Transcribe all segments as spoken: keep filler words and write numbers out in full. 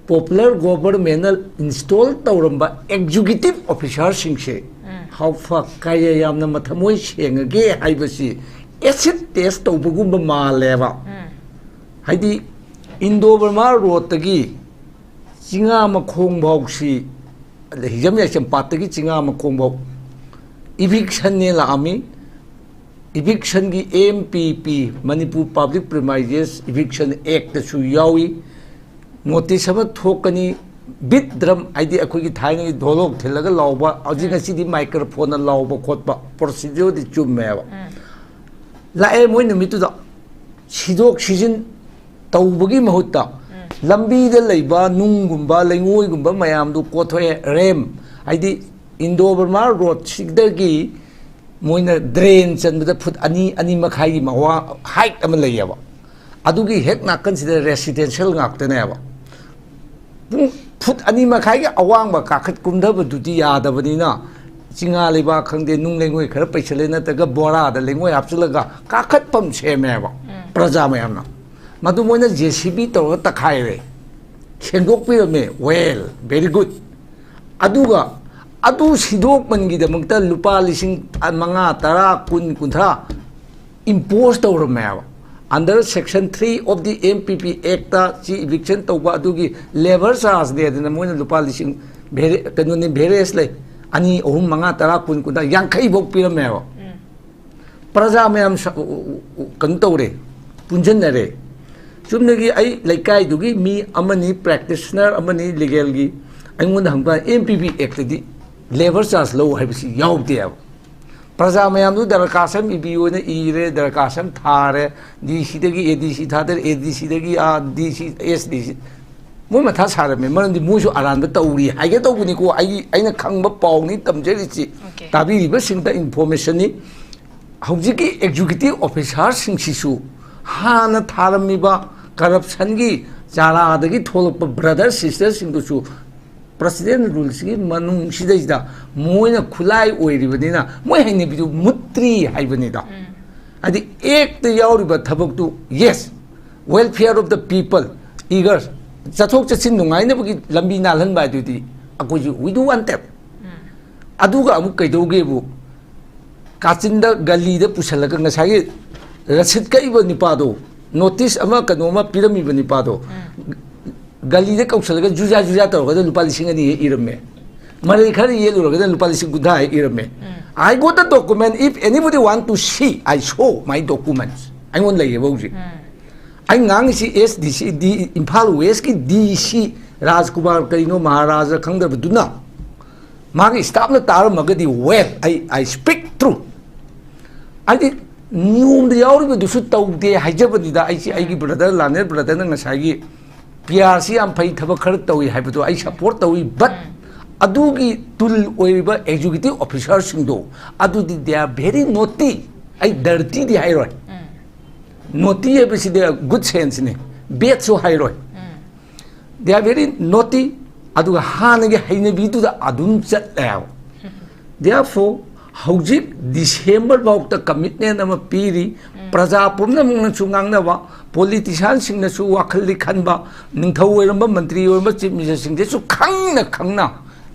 Popular ꯒꯣꯕꯔꯃꯦꯟꯅ install ꯇꯧꯔꯝꯕ executive ꯑꯣꯐꯤꯁꯔꯁꯤꯡꯁꯦ ꯍꯥꯎꯐ ꯀꯌꯥ ꯌꯥꯝꯅ ꯃꯊꯃꯣꯏ ꯁꯦꯡꯉꯒꯦ ꯍꯥꯏꯕꯁꯤ ꯑꯦꯁꯤꯠ ꯇꯦꯁ ꯇꯧꯕꯒꯨꯝꯕ ꯃꯥꯜꯂꯦꯕ꯫ ꯍꯥꯏꯗꯤ ꯏꯟꯗꯣ ꯕꯔꯃꯥ ꯔꯣꯗꯇꯒꯤ ꯆꯤꯉꯥ ꯃꯈꯣꯡ ꯐꯥꯎꯁꯤ, ꯍꯤꯖꯝ ꯌꯥꯏꯁꯝꯄꯥꯠꯇꯒꯤ ꯆꯤꯉꯥ ꯃꯈꯣꯡ ꯐꯥꯎ ꯏꯚꯤꯛꯁꯟꯅꯦ ꯂꯥꯛꯑꯝꯃꯤ꯫ ꯏꯚꯤꯛꯁꯟꯒꯤ ꯑꯦꯝ ꯄꯤ ꯄꯤ, ꯃꯅꯤꯄꯨꯔ ꯄꯕ꯭ꯂꯤꯛ ꯄ꯭ꯔꯤꯃꯥꯏꯖꯦꯁ ꯏꯚꯤꯛꯁꯟ ꯑꯦꯛꯇꯁꯨ ꯌꯥꯎꯏ꯫ ꯅꯣꯇꯤꯁ ꯑꯃ ꯊꯣꯛꯀꯅꯤ꯫ ꯕꯤꯠ ꯗ꯭ꯔꯝ, ꯍꯥꯏꯗꯤ ꯑꯩꯈꯣꯏꯒꯤ ꯊꯥꯏꯅꯒꯤ ꯙꯣꯂꯣꯛ ꯊꯤꯜꯂꯒ ꯂꯥꯎꯕ, ꯍꯧꯖꯤꯛ ꯉꯁꯤꯗꯤ ꯃꯥꯏꯀ꯭ꯔꯣꯐꯣꯟꯅ ꯂꯥꯎꯕ ꯈꯣꯠꯄ ꯄ꯭ꯔꯣꯁꯤꯗ꯭ꯌꯨꯔꯗꯤ ꯆꯨꯝꯃꯦꯕ꯫ ꯂꯥꯛꯑꯦ ꯃꯣꯏ ꯅꯨꯃꯤꯠꯇꯨꯗ꯫ ꯁꯤꯗꯣꯛ ꯁꯤꯖꯤꯟ ꯇꯧꯕꯒꯤ ꯃꯍꯨꯠꯇ ꯂꯝꯕꯤꯗ ꯂꯩꯕ ꯅꯨꯡꯒꯨꯝꯕ ꯂꯩꯉꯣꯏꯒꯨꯝꯕ ꯃꯌꯥꯝꯗꯨ ꯀꯣꯊꯣꯛꯑꯦ꯫ ꯔꯦꯝ, ꯍꯥꯏꯗꯤ ꯏꯟꯗꯣ ꯕꯔꯃꯥ ꯔꯣꯗꯁꯤꯗꯒꯤ ꯃꯣꯏꯅ ꯗ꯭ꯔꯦꯟ ꯆꯟꯕꯗ ꯐꯨꯠ ꯑꯅꯤ, ꯑꯅꯤ ꯃꯈꯥꯏꯒꯤ ꯃꯋꯥ ꯍꯥꯏꯠ ꯑꯃ ꯂꯩꯌꯦꯕ꯫ ꯑꯗꯨꯒꯤ ꯍꯦꯛ ꯅꯥꯀꯟꯁꯤꯗ ꯔꯦꯁꯤꯗꯦꯟꯁꯤꯌꯦꯜ ꯉꯥꯛꯇꯅꯦꯕ꯫ ꯄꯨꯡ ꯐꯨꯠ ꯑꯅꯤ ꯃꯈꯥꯏꯒꯤ ꯑꯋꯥꯡꯕ ꯀꯥꯈꯠ ꯀꯨꯝꯊꯕꯗꯨꯗꯤ ꯌꯥꯗꯕꯅꯤꯅ, ꯆꯤꯉꯥ ꯂꯩꯕꯥꯛ ꯈꯪꯗꯦ, ꯅꯨꯡ ꯂꯩꯉꯣꯏ ꯈꯔ ꯄꯩꯁꯜꯂꯦ, ꯅꯠꯇ꯭ꯔꯒ ꯕꯣꯔꯥꯗ ꯂꯩꯉꯣꯏ ꯍꯥꯞꯆꯤꯜꯂꯒ ꯀꯥꯈꯠꯐꯝ ꯁꯦꯝꯃꯦꯕ ꯄ꯭ꯔꯖꯥ ꯃꯌꯥꯝꯅ꯫ ꯃꯗꯨ ꯃꯣꯏꯅ ꯖꯦ ꯁꯤ ꯕꯤ ꯇꯧꯔꯒ ꯇꯛꯈꯥꯏꯔꯦ, ꯁꯦꯡꯗꯣꯛꯄꯤꯔꯝꯃꯦ꯫ Well, very good꯫ ꯑꯗꯨꯒ ꯑꯗꯨ ꯁꯤꯗꯣꯛꯃꯟꯒꯤꯗꯃꯛꯇ ꯂꯨꯄꯥ ꯂꯤꯁꯤꯡ ꯃꯉꯥ, ꯇꯔꯥ, ꯀꯨꯟ, ꯀꯨꯟꯊ꯭ꯔꯥ ꯏꯝꯄꯣꯁ ꯇꯧꯔꯝꯃꯦꯕ꯫ Under section three of the M P P Act ꯁꯤ ꯏꯚꯤꯛꯁꯟ ꯇꯧꯕ ꯑꯗꯨꯒꯤ ꯂꯦꯕꯔ ꯆꯥꯔꯖꯅꯦꯗꯅ ꯃꯣꯏꯅ ꯂꯨꯄꯥ ꯂꯤꯁꯤꯡ ꯚꯦꯔꯦ-, ꯀꯩꯅꯣꯅꯤ, ꯚꯦꯔꯦꯖ ꯂꯩ, ꯑꯅꯤ, ꯑꯍꯨꯝ, ꯃꯉꯥ, ꯇꯔꯥ, ꯀꯨꯟ, ꯀꯨꯟꯊ꯭ꯔꯥ, ꯌꯥꯡꯈꯩ ꯐꯥꯎ ꯄꯤꯔꯝꯃꯦꯕ꯫ ꯄ꯭ꯔꯖꯥ ꯃꯌꯥꯝ ꯁ-, ꯎ-, ꯎ-, ꯎ-, ꯀꯩꯅꯣ ꯇꯧꯔꯦ, ꯄꯨꯟꯁꯤꯟꯅꯔꯦ꯫ ꯆꯨꯝꯅꯒꯤ ꯑꯩ ꯂꯩꯀꯥꯏꯗꯨꯒꯤ ꯃꯤ ꯑꯃꯅꯤ, ꯄ꯭ꯔꯦꯛꯇꯤꯁꯅꯔ ꯑꯃꯅꯤ ꯂꯤꯒꯦꯜꯒꯤ, ꯑꯩꯉꯣꯟꯗ ꯍꯪꯕ, M P P Act ꯇꯗꯤ ꯂꯦꯕꯔ ꯆꯥꯔꯖ ꯂꯧ ꯍꯥꯏꯕꯁꯤ ꯌꯥꯎꯗꯦꯕ꯫ ꯄ꯭ꯔꯖꯥ ꯃꯌꯥꯝꯗꯨ ꯗꯔꯈꯥꯁ ꯑꯃ ꯏꯕꯤꯌꯣꯅ ꯏꯔꯦ, ꯗꯔꯈꯥꯁ ꯑꯃ ꯊꯥꯔꯦ, ꯗꯤ ꯁꯤꯗꯒꯤ ꯑꯦ ꯗꯤ ꯁꯤ ꯊꯥꯗꯔꯦ, ꯑꯦ ꯗꯤ ꯁꯤꯗꯒꯤ ꯑꯥ ꯗꯤ ꯁꯤ, ꯑꯦꯁ ꯗꯤ ꯁꯤ, ꯃꯣꯏ ꯃꯊꯥ ꯁꯥꯔꯝꯃꯦ꯫ ꯃꯔꯝꯗꯤ ꯃꯣꯏꯁꯨ ꯑꯔꯥꯟꯕ ꯇꯧꯔꯤ ꯍꯥꯏꯒꯦ ꯇꯧꯕꯅꯤꯀꯣ꯫ ꯑꯩ, ꯑꯩꯅ ꯈꯪꯕ ꯄꯥꯎꯅꯤ ꯇꯝꯖꯔꯤꯁꯤ꯫ Okay. ꯇꯥꯕꯤꯔꯤꯕꯁꯤꯡꯗ ꯏꯟꯐꯣꯔꯃꯦꯁꯟꯅꯤ꯫ ꯍꯧꯖꯤꯛꯀꯤ ꯑꯦꯛꯖꯤꯀ꯭ꯌꯨꯇꯤꯞ ꯑꯣꯐꯤꯁꯥꯔꯁꯤꯡꯁꯤꯁꯨ ꯍꯥꯟꯅ ꯊꯥꯔꯝꯃꯤꯕ ꯀꯔꯞꯁꯟꯒꯤ ꯆꯥꯔꯥꯗꯒꯤ ꯊꯣꯛꯂꯛꯄ ꯕ꯭ꯔꯗꯔ ꯁꯤꯁꯇꯔꯁꯤꯡꯗꯨꯁꯨ ꯄ꯭ꯔꯁꯤꯗꯦꯟ ꯔꯨꯜꯁꯤꯒꯤ ꯃꯅꯨꯡꯁꯤꯗꯩꯁꯤꯗ ꯃꯣꯏꯅ ꯈꯨꯠꯂꯥꯏ ꯑꯣꯏꯔꯤꯕꯅꯤꯅ ꯃꯣꯏ ꯍꯩꯅꯕꯤꯗꯨ ꯃꯨꯠꯇ꯭ꯔꯤ ꯍꯥꯏꯕꯅꯤꯗ꯫ ꯍꯥꯏꯗꯤ ꯑꯦꯛꯇ ꯌꯥꯎꯔꯤꯕ ꯊꯕꯛꯇꯨ, yes, welfare of the people, eager, ꯆꯠꯊꯣꯛ ꯆꯠꯁꯤꯟ ꯅꯨꯡꯉꯥꯏꯅꯕꯒꯤ ꯂꯝꯕꯤ ꯅꯥꯜꯍꯟꯕ ꯍꯥꯏꯗꯨꯗꯤ ꯑꯩꯈꯣꯏꯁꯨ we do want that. ꯑꯗꯨꯒ ꯑꯃꯨꯛ ꯀꯩꯗꯧꯒꯦꯕꯨ, ꯀꯥꯆꯤꯟꯗ ꯒꯂꯤꯗ ꯄꯨꯁꯜꯂꯒ ꯉꯁꯥꯏꯒꯤ ꯔꯁꯤꯠ ꯀꯛꯏꯕ ꯅꯤꯄꯥꯗꯣ, ꯅꯣꯇꯤꯁ ꯑꯃ ꯀꯩꯅꯣ ꯑꯃ ꯄꯤꯔꯝꯃꯤꯕ ꯅꯤꯄꯥꯗꯣ, ꯒꯂꯤꯗ ꯀꯧꯁꯜꯂꯒ ꯖꯨꯖꯥ ꯖꯨꯖꯥ ꯇꯧꯔꯒ ꯂꯨꯄꯥ ꯂꯤꯁꯤꯡ ꯑꯅꯤ ꯍꯦꯛ ꯏꯔꯝꯃꯦ꯫ ꯃꯔꯩ ꯈꯔ ꯌꯦꯠꯂꯨꯔꯒꯅ ꯂꯨꯄꯥ ꯂꯤꯁꯤꯡ ꯀꯨꯟꯊ꯭ꯔꯥ ꯍꯦꯛ ꯏꯔꯝꯃꯦ꯫ I got the document. If anybody want to see, I show my documents. ꯑꯩꯉꯣꯟꯗ ꯂꯩꯌꯦꯕ ꯍꯧꯖꯤꯛ꯫ ꯑꯩ ꯉꯥꯡꯉꯤꯁꯤ ꯑꯦꯁ ꯗꯤ ꯁꯤ ꯗꯤ, ꯏꯝꯐꯥꯜ ꯋꯦꯁꯀꯤ ꯗꯤ ꯁꯤ ꯔꯥꯖꯀꯨꯃꯥꯔ ꯀꯔꯤꯅꯣ ꯃꯍꯥꯔꯥꯖ ꯈꯪꯗꯕꯗꯨꯅ ꯃꯥꯒꯤ ꯁ꯭ꯇꯥꯐꯅ ꯇꯥꯔꯝꯃꯒꯗꯤ, well, I, I speak true. ꯍꯥꯏꯗꯤ ꯅꯤꯌꯣꯝꯗ ꯌꯥꯎꯔꯤꯕꯗꯨꯁꯨ ꯇꯧꯗꯦ ꯍꯥꯏꯖꯕꯅꯤꯗ꯫ ꯑꯩꯁꯤ ꯑꯩꯒꯤ ꯕ꯭ꯔꯗꯔ, ꯂꯥꯅꯦꯜ ꯕ꯭ꯔꯗꯔꯅ ꯉꯁꯥꯏꯒꯤ ꯄꯤ ꯑꯥꯔꯁꯤ ꯌꯥꯝ ꯐꯩ, ꯊꯕꯛ ꯈꯔ ꯇꯧꯏ ꯍꯥꯏꯕꯗꯣ ꯑꯩ ꯁꯄꯣꯔꯠ ꯇꯧꯏ, ꯕꯠ ꯑꯗꯨꯒꯤ ꯇꯨꯜ ꯑꯣꯏꯔꯤꯕ ꯑꯦꯛꯖꯤꯀ꯭ꯌꯨꯇꯤꯚ ꯑꯣꯐꯤꯁꯥꯔꯁꯤꯡꯗꯣ, ꯑꯗꯨꯗꯤ they are very naughty. ꯑꯩ ꯗꯔꯇꯤꯗꯤ ꯍꯥꯏꯔꯣꯏ, ꯅꯣꯇꯤ ꯍꯥꯏꯕꯁꯤꯗꯤ ꯒꯨꯗ ꯁꯦꯟꯁꯅꯤ, ꯕꯦꯗꯁꯨ ꯍꯥꯏꯔꯣꯏ꯫ They are very naughty. ꯑꯗꯨꯒ ꯍꯥꯟꯅꯒꯤ ꯍꯩꯅꯕꯤꯗꯨꯗ ꯑꯗꯨꯝ ꯆꯠꯂꯦꯕ꯫ Therefore, ꯍꯧꯖꯤꯛ ꯗꯤꯁꯦꯝꯕꯔ ꯐꯥꯎꯗ ꯀꯃꯤꯠꯃꯦꯟ ꯑꯃ ꯄꯤꯔꯤ꯫ ꯄ꯭ꯔꯖꯥ ꯄꯨꯝꯅꯃꯛꯅꯁꯨ ꯉꯥꯡꯅꯕ, ꯄꯣꯂꯤꯇꯤꯁꯤꯌꯥꯟꯁꯤꯡꯅꯁꯨ ꯋꯥꯈꯜꯗꯤ ꯈꯟꯕ, ꯅꯤꯡꯊꯧ ꯑꯣꯏꯔꯝꯕ, ꯃꯟꯇ꯭ꯔꯤ ꯑꯣꯏꯔꯝꯕ, ꯆꯤꯐ ꯃꯤꯅꯤꯁꯇꯔꯁꯤꯡꯗꯁꯨ ꯈꯪꯅ ꯈꯪꯅ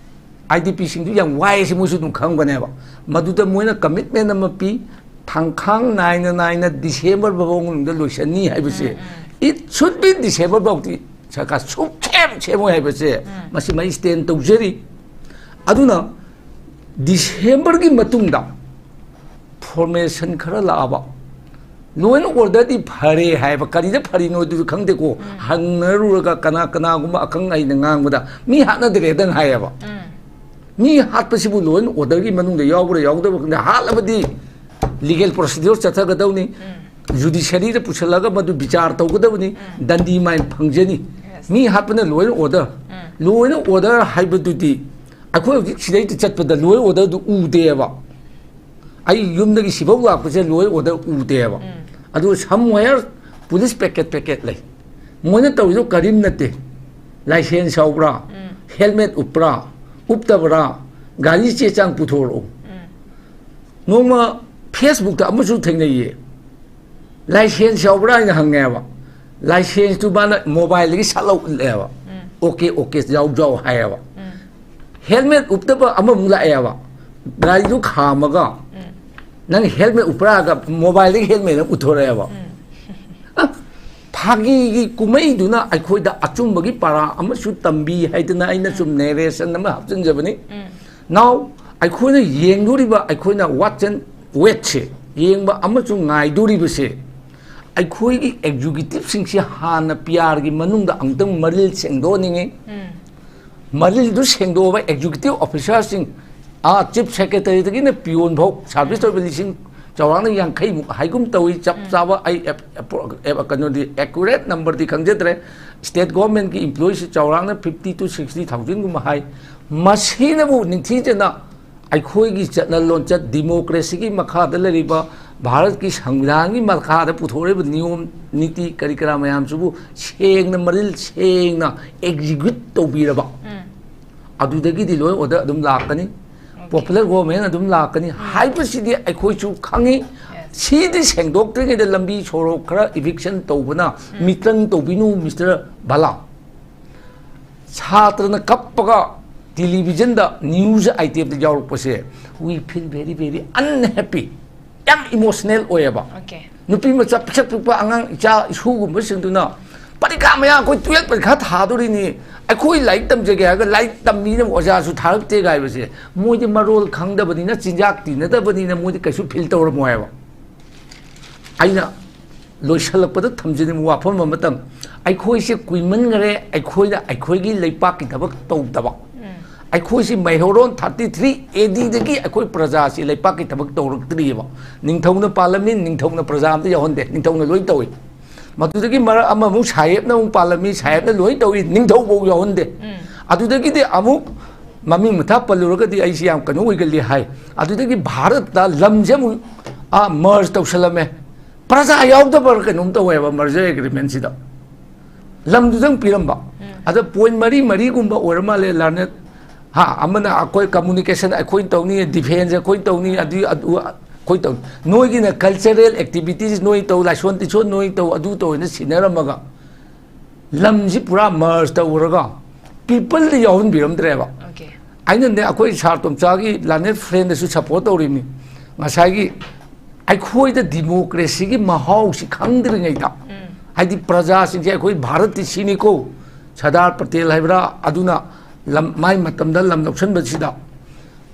ꯑꯥꯏ ꯗꯤ ꯄꯤꯁꯤꯡꯗꯨ ꯌꯥꯝ ꯋꯥꯏ ꯍꯥꯏꯁꯦ ꯃꯣꯏꯁꯨ ꯑꯗꯨꯝ ꯈꯪꯕꯅꯦꯕ꯫ ꯃꯗꯨꯗ ꯃꯣꯏꯅ ꯀꯃꯤꯠꯃꯦꯟ ꯑꯃ ꯄꯤ, ꯊꯥꯡꯈꯥꯡ ꯅꯥꯏꯅ ꯅꯥꯏꯅ ꯗꯤꯁꯦꯝꯕꯔ ꯐꯥꯎꯕ ꯃꯅꯨꯡꯗ ꯂꯣꯏꯁꯟꯅꯤ ꯍꯥꯏꯕꯁꯦ, it should be ꯗꯤꯁꯦꯝꯕꯔ ꯐꯥꯎꯗꯤ ꯁꯔꯀꯥꯔ ꯁꯨꯛꯁꯦꯝ ꯁꯦꯝꯃꯣꯏ ꯍꯥꯏꯕꯁꯦ ꯃꯁꯤꯃ ꯑꯩ ꯁ꯭ꯇꯦꯟ ꯇꯧꯖꯔꯤ꯫ ꯑꯗꯨꯅ ꯗꯤꯁꯦꯝꯕꯔꯒꯤ ꯃꯇꯨꯡꯗ ꯐꯣꯔꯃꯦꯁꯟ ꯈꯔ ꯂꯥꯛꯑꯕ, ꯂꯣ ꯑꯦꯟ ꯑꯣꯔꯗꯔꯗꯤ ꯐꯔꯦ ꯍꯥꯏꯕ, ꯀꯔꯤꯗ ꯐꯔꯤꯅꯣ ꯑꯗꯨꯁꯨ ꯈꯪꯗꯦꯀꯣ꯫ ꯍꯪꯅꯔꯨꯔꯒ ꯀꯅꯥ ꯀꯅꯥꯒꯨꯝꯕ ꯑꯈꯪ ꯑꯍꯩꯅ ꯉꯥꯡꯕꯗ ꯃꯤ ꯍꯥꯠꯅꯗ꯭ꯔꯦꯗꯪ ꯍꯥꯏꯌꯦꯕ꯫ ꯃꯤ ꯍꯥꯠꯄꯁꯤꯕꯨ ꯂꯣ ꯑꯦꯟ ꯑꯣꯔꯗꯔꯒꯤ ꯃꯅꯨꯡꯗ ꯌꯥꯎꯕ꯭ꯔꯥ ꯌꯥꯎꯗꯕ꯭ꯔꯥ ꯈꯪꯗꯦ, ꯍꯥꯠꯂꯕꯗꯤ ꯂꯤꯒꯦꯜ ꯄ꯭ꯔꯣꯁꯤꯗ꯭ꯌꯨꯔ ꯆꯠꯊꯒꯗꯧꯅꯤ, ꯖꯨꯗꯤꯁꯔꯤꯗ ꯄꯨꯁꯤꯜꯂꯒ ꯃꯗꯨ ꯕꯤꯆꯥꯔ ꯇꯧꯒꯗꯕꯅꯤ, ꯗꯟꯗꯤ ꯃꯥꯏꯟ ꯐꯪꯖꯅꯤ꯫ ꯃꯤ ꯍꯥꯠꯄꯅ law and order, law and order ꯍꯥꯏꯕꯗꯨꯗꯤ ꯑꯩꯈꯣꯏ ꯍꯧꯖꯤꯛ ꯁꯤꯗꯩꯗ ꯆꯠꯄꯗ ꯂꯣ ꯑꯦꯟ ꯑꯣꯔꯗꯔꯗꯨ ꯎꯗꯦꯕ꯫ ꯑꯩ ꯌꯨꯝꯗꯒꯤ ꯁꯤꯐꯧ ꯂꯥꯛꯄꯁꯦ ꯂꯣ ꯑꯦꯟ ꯑꯣꯔꯗꯔ ꯎꯗꯦꯕ꯫ ꯑꯗꯨꯒ somewhere ꯄꯨꯂꯤꯁ ꯄꯦꯀꯦꯠ ꯄꯦꯀꯦꯠ ꯂꯩ꯫ ꯃꯣꯏꯅ ꯇꯧꯔꯤꯗꯣ ꯀꯔꯤꯝ ꯅꯠꯇꯦ꯫ ꯂꯥꯏꯁꯦꯟꯁ ꯌꯥꯎꯕ꯭ꯔꯥ? ꯍꯦꯜꯃꯦꯠ ꯎꯞꯄ꯭ꯔꯥ? ꯎꯞꯇꯕ꯭ꯔꯥ? ꯒꯥꯔꯤ ꯆꯦ ꯆꯥꯡ ꯄꯨꯊꯣꯔꯛꯎ꯫ ꯅꯣꯡꯃ ꯐꯦꯁꯕꯨꯛꯇ ꯑꯃꯁꯨ ꯊꯦꯡꯅꯩꯌꯦ꯫ ꯂꯥꯏꯁꯦꯟꯁ ꯌꯥꯎꯕ꯭ꯔꯥ ꯍꯥꯏꯅ ꯍꯪꯉꯦꯕ꯫ ꯂꯥꯏꯁꯦꯟꯁꯇꯨ ꯃꯥꯅ ꯃꯣꯕꯥꯏꯜꯗꯒꯤ ꯁꯠ ꯂꯧ ꯎꯠꯂꯛꯑꯦꯕ꯫ ꯑꯣꯀꯦ, ꯑꯣꯀꯦ, ꯌꯥꯎ, ꯌꯥꯎ ꯍꯥꯏꯌꯦꯕ꯫ ꯍꯦꯜꯃꯦꯠ ꯎꯞꯇꯕ ꯑꯃꯃꯨꯛ ꯂꯥꯛꯑꯦꯕ꯫ ꯒꯥꯔꯤꯗꯨ ꯈꯥꯝꯃꯒ, "ꯅꯪ ꯍꯦꯜꯃꯦꯠ ꯎꯞꯄ꯭ꯔꯥꯒ?" ꯃꯣꯕꯥꯏꯜꯗꯒꯤ ꯍꯦꯜꯃꯦꯠ ꯑꯃ ꯎꯠꯊꯣꯔꯛꯑꯦꯕ꯫ ꯑ, ꯐꯥꯒꯤꯒꯤ ꯀꯨꯝꯍꯩꯗꯨꯅ ꯑꯩꯈꯣꯏꯗ ꯑꯆꯨꯝꯕꯒꯤ ꯄꯔꯥ ꯑꯃꯁꯨ ꯇꯝꯕꯤ ꯍꯥꯏꯗꯅ ꯑꯩꯅ ꯁꯨꯝ ꯅꯦꯔꯦꯁꯟ ꯑꯃ ꯍꯥꯞꯆꯤꯟꯖꯕꯅꯤ꯫ ꯅꯥꯎ, ꯑꯩꯈꯣꯏꯅ ꯌꯦꯡꯗꯣꯔꯤꯕ, ꯑꯩꯈꯣꯏꯅ watch and waitꯁꯦ, ꯌꯦꯡꯕ ꯑꯃꯁꯨꯡ ꯉꯥꯏꯗꯣꯔꯤꯕꯁꯦ, ꯑꯩꯈꯣꯏꯒꯤ ꯑꯦꯛꯖꯤꯀ꯭ꯌꯨꯇꯤꯞꯁꯤꯡꯁꯤ ꯍꯥꯟꯅ ꯄꯤ ꯑꯥꯔꯒꯤ ꯃꯅꯨꯡꯗ ꯑꯃꯨꯛꯇꯪ ꯃꯔꯤꯜ ꯁꯦꯡꯗꯣꯛꯍꯟꯅꯤꯡꯉꯤ꯫ ꯃꯔꯤꯜꯗꯨ ꯁꯦꯡꯗꯣꯛꯑꯕ ꯑꯦꯛꯖꯤꯀ꯭ꯌꯨꯇꯤꯞ ꯑꯣꯐꯤꯁꯥꯔꯁꯤꯡ, ꯑꯥ, ꯆꯤꯐ ꯁꯦꯀ꯭ꯔꯦꯇꯔꯤꯗꯒꯤꯅ ꯄꯤꯌꯣꯟ ꯐꯥꯎ, ꯁꯥꯔꯚꯤꯁ ꯇꯧꯔꯤꯕ ꯂꯤꯁꯤꯡ ꯆꯥꯎꯔꯥꯛꯅ ꯌꯥꯡꯈꯩꯃꯨꯛ ꯍꯥꯏꯒꯨꯝ ꯇꯧꯏ꯫ ꯆꯞ ꯆꯥꯕ ꯑꯩ ꯑꯦꯞ-, ꯑꯦꯞ-, ꯑꯦꯞ-, ꯀꯩꯅꯣꯗꯤ, ꯑꯦꯀꯨꯔꯦꯠ ꯅꯝꯕꯔꯗꯤ ꯈꯪꯖꯗ꯭ꯔꯦ꯫ ꯁ꯭ꯇꯦꯠ ꯒꯣꯔꯃꯦꯟꯒꯤ ꯏꯝꯄ꯭ꯂꯣꯌꯤꯁꯤ ꯆꯥꯎꯔꯥꯛꯅ fifty to sixty thousandꯒꯨꯝꯕ ꯍꯥꯏ꯫ ꯃꯁꯤꯅꯕꯨ ꯅꯤꯡꯊꯤꯖꯅ ꯑꯩꯈꯣꯏꯒꯤ ꯆꯠꯅ ꯂꯣꯟꯆꯠ, ꯗꯤꯃꯣꯀ꯭ꯔꯦꯁꯤꯒꯤ ꯃꯈꯥꯗ ꯂꯩꯔꯤꯕ, ꯚꯥꯔꯠꯀꯤ ꯁꯪꯕꯤꯙꯥꯟꯒꯤ ꯃꯈꯥꯗ ꯄꯨꯊꯣꯛꯂꯤꯕ ꯅꯤꯌꯣꯝ ꯅꯤꯇꯤ ꯀꯔꯤ ꯀꯔꯥ ꯃꯌꯥꯝꯁꯤꯕꯨ ꯁꯦꯡꯅ, ꯃꯔꯤꯜ ꯁꯦꯡꯅ ꯑꯦꯛꯖꯤꯀ꯭ꯌꯨꯠ ꯇꯧꯕꯤꯔꯕ, ꯑꯗꯨꯗꯒꯤꯗꯤ ꯂꯣꯏ ꯑꯣꯔꯗꯔ ꯑꯗꯨꯝ ꯂꯥꯛꯀꯅꯤ, ꯄꯣꯄꯨꯂꯔ ꯒꯣꯚꯔꯟꯃꯦꯟ ꯑꯗꯨꯝ ꯂꯥꯛꯀꯅꯤ ꯍꯥꯏꯕꯁꯤꯗꯤ ꯑꯩꯈꯣꯏꯁꯨ ꯈꯪꯉꯤ꯫ ꯁꯤꯗꯤ ꯁꯦꯡꯗꯣꯛꯇ꯭ꯔꯤꯉꯩꯗ ꯂꯝꯕꯤ ꯁꯣꯔꯣꯛ ꯈꯔ ꯏꯚꯤꯛꯁꯟ ꯇꯧꯕꯅ, ꯃꯤꯇ꯭ꯔꯪ ꯇꯧꯕꯤꯅꯨ, ꯃꯤꯁꯇꯔ ꯕꯂꯥ꯫ ꯁꯥꯇ꯭ꯔꯅ ꯀꯞꯄꯒ ꯇꯦꯂꯤꯚꯤꯖꯟꯗ news ꯑꯥꯏꯇꯦꯝꯗ ꯌꯥꯎꯔꯛꯄꯁꯦ, we feel very, very unhappy, ꯌꯥꯝ ꯏꯃꯣꯁꯅꯦꯜ ꯑꯣꯏꯌꯦꯕ꯫ ꯅꯨꯄꯤ ꯃꯆꯥ ꯄꯤꯁꯛ ꯄꯤꯛꯄ ꯑꯉꯥꯡ ꯏꯆꯥ ꯏꯁꯨꯒꯨꯝꯕꯁꯤꯡꯗꯨꯅ ꯄꯔꯤꯈꯥ ꯃꯌꯥ, ꯑꯩꯈꯣꯏ ꯇꯨꯌꯦꯜꯞ ꯄꯔꯤꯈꯥ ꯊꯥꯗꯣꯔꯤꯅꯤ, ꯑꯩꯈꯣꯏ ꯂꯥꯏꯔꯤꯛ ꯇꯝꯖꯒꯦ ꯍꯥꯏꯔꯒ ꯂꯥꯏꯔꯤꯛ ꯇꯝꯕꯤꯅꯕ ꯑꯣꯖꯥꯁꯨ ꯊꯥꯔꯛꯇꯦ ꯍꯥꯏꯕꯁꯦ, ꯃꯣꯏꯗꯤ ꯃꯔꯣꯜ ꯈꯪꯗꯕꯅꯤꯅ, ꯆꯤꯟꯖꯥꯛ ꯇꯤꯟꯅꯗꯕꯅꯤꯅ ꯃꯣꯏꯗꯤ ꯀꯩꯁꯨ ꯐꯤꯜ ꯇꯧꯔꯝꯃꯣꯏ ꯍꯥꯏꯕ꯫ ꯑꯩꯅ ꯂꯣꯏꯁꯤꯜꯂꯛꯄꯗ ꯊꯝꯖꯅꯤꯡꯕ ꯋꯥꯐꯝ ꯑꯃꯇꯪ, ꯑꯩꯈꯣꯏꯁꯦ ꯀꯨꯏꯃꯟꯈꯔꯦ ꯑꯩꯈꯣꯏꯅ ꯑꯩꯈꯣꯏꯒꯤ ꯂꯩꯄꯥꯛꯀꯤ ꯊꯕꯛ ꯇꯧꯗꯕ꯫ ꯑꯩꯈꯣꯏꯁꯤ ꯃꯩꯍꯧꯔꯣꯟ thirty three A Dꯗꯒꯤ ꯑꯩꯈꯣꯏ ꯄ꯭ꯔꯖꯥꯁꯤ ꯂꯩꯄꯥꯛꯀꯤ ꯊꯕꯛ ꯇꯧꯔꯛꯇ꯭ꯔꯤꯑꯕ꯫ ꯅꯤꯡꯊꯧꯅ ꯄꯥꯜꯂꯝꯃꯤ, ꯅꯤꯡꯊꯧꯅ ꯄ꯭ꯔꯖꯥ ꯑꯝꯇ ꯌꯥꯎꯍꯟꯗꯦ, ꯅꯤꯡꯊꯧꯅ ꯂꯣꯏ ꯇꯧꯏ꯫ ꯃꯗꯨꯗꯒꯤ ꯃꯔꯛ ꯑꯃꯃꯨꯛ ꯁꯥꯍꯦꯕꯅ ꯑꯃꯨꯛ ꯄꯥꯜꯂꯝꯃꯤ, ꯁꯥꯍꯦꯕꯅ ꯂꯣꯏ ꯇꯧꯏ, ꯅꯤꯡꯊꯧꯐꯧ ꯌꯥꯎꯍꯟꯗꯦ꯫ ꯑꯗꯨꯗꯒꯤꯗꯤ ꯑꯃꯨꯛ ꯃꯃꯤꯡ ꯃꯊꯥ ꯄꯜꯂꯨꯔꯒꯗꯤ ꯑꯩꯁꯤ ꯌꯥꯝ ꯀꯩꯅꯣ ꯑꯣꯏꯒꯜꯂꯤ ꯍꯥꯏ꯫ ꯑꯗꯨꯗꯒꯤ ꯚꯥꯔꯠꯇ ꯂꯝꯁꯦ ꯑꯃꯨꯛ, ꯑꯥ, ꯃꯔꯖ ꯇꯧꯁꯜꯂꯝꯃꯦ꯫ ꯄ꯭ꯔꯖꯥ ꯌꯥꯎꯗꯕ ꯀꯩꯅꯣꯝ ꯇꯧꯋꯦꯕ ꯃꯔꯖꯔ ꯑꯦꯒ꯭ꯔꯤꯃꯦꯟꯁꯤꯗ꯫ ꯂꯝꯗꯨꯗꯪ ꯄꯤꯔꯝꯕ꯫ ꯑꯗ ꯄꯣꯏꯟ ꯃꯔꯤ ꯃꯔꯤꯒꯨꯝꯕ ꯑꯣꯏꯔ ꯃꯥꯜꯂꯦ, ꯂꯥꯔꯅꯦꯠ꯫ ꯍꯥ, ꯑꯃꯅ ꯑꯩꯈꯣꯏ ꯀꯝꯃꯨꯅꯤꯀꯦꯁꯟ ꯑꯩꯈꯣꯏꯅ ꯇꯧꯅꯤ, ꯗꯤꯐꯦꯟꯁ ꯑꯩꯈꯣꯏꯅ ꯇꯧꯅꯤ, ꯑꯗꯨ, ꯑꯗꯨ, ꯑꯩꯈꯣꯏ ꯇꯧ, ꯅꯣꯏꯒꯤꯅ cultural activities ꯅꯣꯏ ꯇꯧ, ꯂꯥꯏꯁꯣꯟ ꯇꯤꯁꯣꯟ ꯅꯣꯏ ꯇꯧ, ꯑꯗꯨ ꯇꯧ ꯍꯥꯏꯅ ꯁꯤꯟꯅꯔꯝꯃꯒ ꯂꯝꯁꯤ ꯄꯨꯔꯥ merge ꯇꯧꯔꯒ peopleꯗ ꯌꯥꯎꯍꯟꯕꯤꯔꯝꯗ꯭ꯔꯦꯕ꯫ Okay. ꯑꯩꯅꯅꯦ ꯑꯩꯈꯣꯏ ꯁꯥꯔ ꯇꯣꯝꯆꯥꯒꯤ Learned Friendꯗꯁꯨ support ꯇꯧꯔꯤꯕꯅꯤ꯫ ꯉꯁꯥꯏꯒꯤ ꯑꯩꯈꯣꯏꯗ democracyꯒꯤ ꯃꯍꯥꯎꯁꯤ ꯈꯪꯗ꯭ꯔꯤꯉꯩꯗ, ꯍꯥꯏꯗꯤ ꯄ꯭ꯔꯖꯥꯁꯤꯡꯁꯦ ꯑꯩꯈꯣꯏ ꯚꯥꯔꯠꯇꯤ ꯁꯤꯅꯤꯀꯣ, ꯁꯔꯗꯥꯔ ꯄꯇꯦꯜ ꯍꯥꯏꯕ꯭ꯔꯥ, ꯑꯗꯨꯅ ꯂꯝ, ꯃꯥꯏ ꯃꯇꯝꯗ ꯂꯝ ꯂꯧꯁꯤꯟꯕꯁꯤꯗ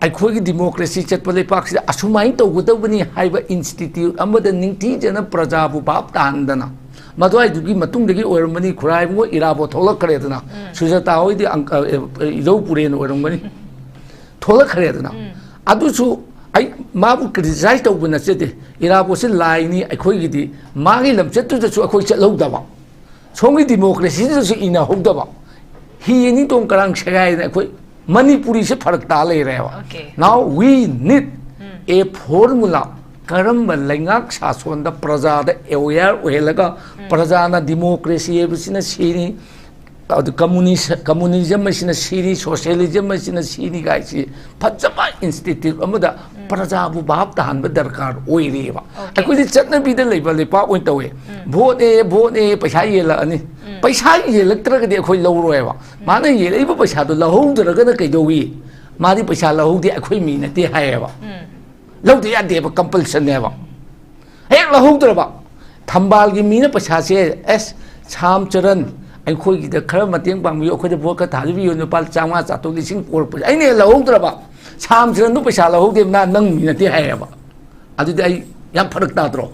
ꯑꯩꯈꯣꯏꯒꯤ democracy ꯆꯠꯄ ꯂꯩꯄꯥꯛꯁꯤꯗ ꯑꯁꯨꯃꯥꯏꯅ ꯇꯧꯒꯗꯧꯕꯅꯤ ꯍꯥꯏꯕ institute ꯑꯃꯗ ꯅꯤꯡꯊꯤꯖꯅ ꯄ꯭ꯔꯖꯥꯕꯨ ꯚꯥꯞ ꯇꯥꯍꯟꯗꯅ, ꯃꯗꯨꯋꯥꯏꯗꯨꯒꯤ ꯃꯇꯨꯡꯗꯒꯤ ꯑꯣꯏꯔꯝꯕꯅꯤ ꯈꯨꯔꯥꯏꯕꯨꯡ ꯏꯔꯥꯕꯣꯠ ꯊꯣꯛꯂꯛꯈ꯭ꯔꯦꯗꯅ, ꯁꯨꯖꯥꯇꯥ ꯍꯣꯏꯗꯤ ꯑꯪ-, ꯑ, ꯑ, ꯏꯔꯧ ꯄꯨꯔꯦꯟ ꯑꯣꯏꯔꯝꯒꯅꯤ, ꯊꯣꯛꯂꯛꯈ꯭ꯔꯦꯗꯅ꯫ ꯑꯗꯨꯁꯨ ꯑꯩ ꯃꯥꯕꯨ criticize ꯇꯧꯕ ꯅꯠꯆꯗꯦ꯫ ꯏꯔꯥꯕꯣꯠꯁꯤ ꯂꯥꯏꯅꯤ, ꯑꯩꯈꯣꯏꯒꯤꯗꯤ ꯃꯥꯒꯤ ꯂꯝꯆꯠꯇꯨꯗꯁꯨ ꯑꯩꯈꯣꯏ ꯆꯠꯍꯧꯗꯕ, ꯁꯣꯝꯒꯤ democracyꯗꯁꯨ ꯏꯟꯅꯍꯧꯗꯕ, ꯍꯤ ꯑꯅꯤ ꯇꯣꯡ ꯀꯔꯥꯡ ꯁꯦꯒꯥꯏꯗꯅ ꯑꯩꯈꯣꯏ ꯃꯅꯤꯄꯨꯔꯤꯁꯦ ꯐꯔꯛ ꯇꯥ ꯂꯩꯔꯦꯕ꯫ Okay. Now we need a formula. ꯀꯔꯝꯕ ꯂꯩꯉꯥꯛ ꯁꯥꯁꯣꯟꯗ ꯄ꯭ꯔꯖꯥꯗ aware ꯑꯣꯏꯍꯜꯂꯒ ꯄ꯭ꯔꯖꯥꯅ democracy ꯍꯥꯏꯕꯁꯤꯅ ꯁꯤꯅꯤ, ꯑꯗꯨ communist, communism ꯑꯁꯤꯅ ꯁꯤꯅꯤ, socialism ꯑꯁꯤꯅ ꯁꯤꯅꯤ ꯀꯥꯏꯁꯤ ꯐꯖꯕ institute ꯑꯃꯗ ꯄ꯭ꯔꯖꯥꯕꯨ ꯚꯥꯞ ꯇꯥꯍꯟꯕ ꯗꯔꯀꯥꯔ ꯑꯣꯏꯔꯤꯑꯕ꯫ Okay. ꯑꯩꯈꯣꯏꯗꯤ ꯆꯠꯅꯕꯤꯗ ꯂꯩꯕ ꯂꯩꯄꯥꯛ ꯑꯣꯏꯅ ꯇꯧꯋꯦ꯫ Voteꯅꯦ, voteꯅꯦ, ꯄꯩꯁꯥ ꯌꯦꯜꯂꯛꯑꯅꯤ꯫ ꯄꯩꯁꯥ ꯌꯦꯜꯂꯛꯇ꯭ꯔꯒꯗꯤ ꯑꯩꯈꯣꯏ ꯂꯧꯔꯣꯏꯕ꯫ ꯃꯥꯅ ꯌꯦꯜꯂꯛꯏꯕ ꯄꯩꯁꯥꯗꯣ ꯂꯧꯍꯧꯗ꯭ꯔꯒꯅ ꯀꯩꯗꯧꯏ? ꯃꯥꯗꯤ ꯄꯩꯁꯥ ꯂꯧꯍꯧꯗꯦ, ꯑꯩꯈꯣꯏ ꯃꯤ ꯅꯠꯇꯦ ꯍꯥꯏꯌꯦꯕ꯫ ꯂꯧꯗ ꯌꯥꯗꯦꯕ, compulsionꯅꯦꯕ꯫ ꯍꯦꯛ ꯂꯧꯍꯧꯗ꯭ꯔꯕ, ꯊꯝꯕꯥꯜꯒꯤ ꯃꯤꯅ ꯄꯩꯁꯥꯁꯦ, "ꯑꯦꯁ, ꯁꯥꯝ ꯆꯔꯟ, ꯑꯩꯈꯣꯏꯒꯤꯗ ꯈꯔ ꯃꯇꯦꯡ ꯄꯥꯡꯕꯤꯌꯨ, ꯑꯩꯈꯣꯏꯗ vote ꯈꯔ ꯊꯥꯗꯕꯤꯌꯨ, ꯂꯨꯄꯥ ꯆꯥꯝꯃꯉꯥ, ꯆꯥꯇ꯭ꯔꯨꯛ, ꯂꯤꯁꯤꯡ ꯄꯨꯔꯛꯄꯁꯦ ꯑꯩꯅ ꯍꯦꯛ ꯂꯧꯍꯧꯗ꯭ꯔꯕ, ꯁꯥꯝ ꯆꯔꯟꯗꯨ ꯄꯩꯁꯥ ꯂꯧꯍꯧꯗꯦ, ꯅ-, ꯅꯪ ꯃꯤ ꯅꯠꯇꯦ" ꯍꯥꯏꯌꯦꯕ꯫ ꯑꯗꯨꯗꯤ ꯑꯩ ꯌꯥꯝ ꯐꯔꯛ ꯇꯥꯗ꯭ꯔꯣ?